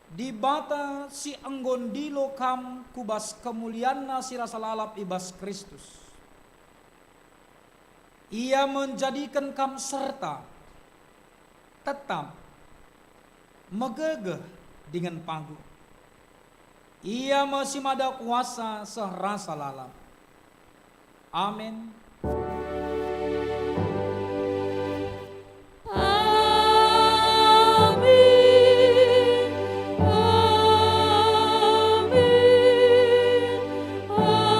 Dibata si enggo ndilo kam ku bas kemulianNa si rasa lalap i bas Kristus. Ia menjadiken kam serta, tetap, megegeh dingen paguh. Ia me si mada kuasa seh rasa lalap. Amin. Amin. Amin. Amin.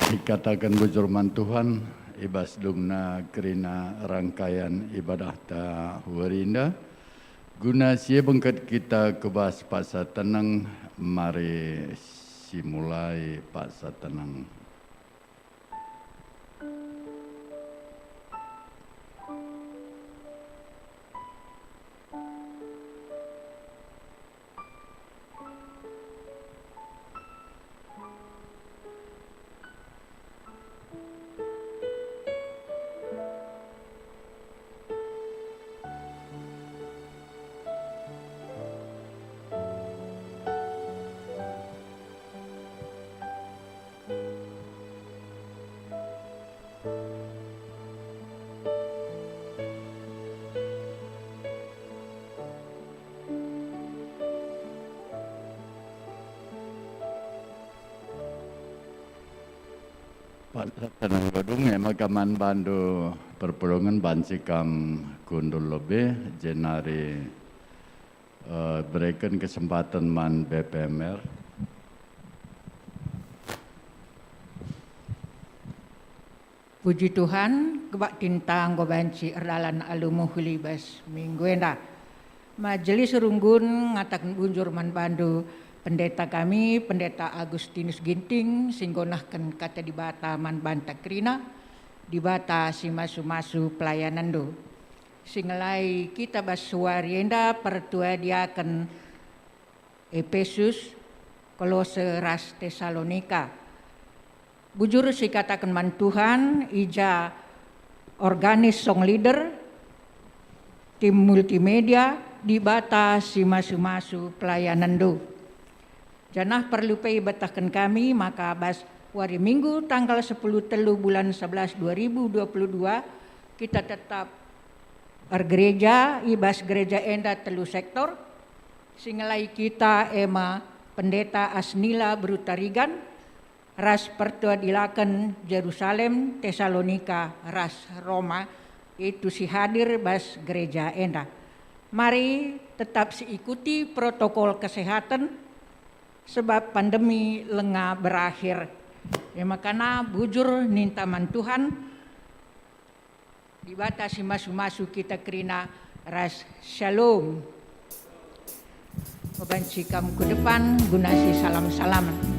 Sikataken bujur man Tuhan, i bas dungna kerina rangkaian ibadahta wari enda, guna si bengket kita ku bas paksa teneng, mari simulai paksa teneng. Paksa teneng, enggo dung e maka man bandu perpulungen banci kam kundul lebe, jenari, eh, bereken kesempatan man B P M R. Puji Tuhan, kebaktinta enggo banci erdalan alu mehuli bas minggu enda. Majelis runggun ngataken bujur man bandu, Pendeta kami, Pendeta Agustinus Ginting, si enggo nehken Kata Dibata man banta kerina, Dibata si masu-masu pelayanenndu. Si ngelai kita bas wari enda pertua diaken Epesus, Kolose, ras Tesalonika. Bujur sikataken man Tuhan, i ja organis, song leader, tim multimedia, Dibata si masu-masu pelayanenndu. Janah perlu pe ibetahken kami maka bas wari Minggu tanggal sepuluh telu bulan sebelas dua ribu dua puluh dua, kita tetap ergereja i bas gereja enda telu sektor, si ngelai kita e me Pendeta Asnila Beru Tarigan, ras pertua diaken Jerusalem, Tesalonika, ras Roma, e tusi hadir bas gereja enda. Mari tetap siikuti protokol kesehatan, sebab pandemi langa berakhir. E maka bujur ninta man Tuhan, Dibata si masu-masu kita kerina ras Shalom. Banci kam ku depan guna si salam-salamen.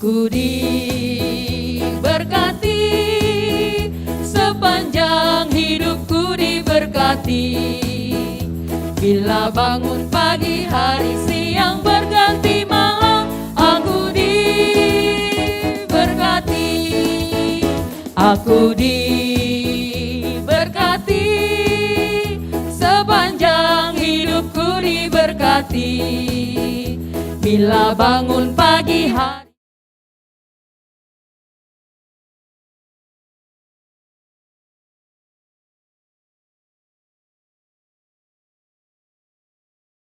Aku diberkati hati. Bila bangun pagi hari, siang berganti malam, aku diberkati. Aku diberkati, sepanjang hidupku diberkati. Bila bangun pagi hari,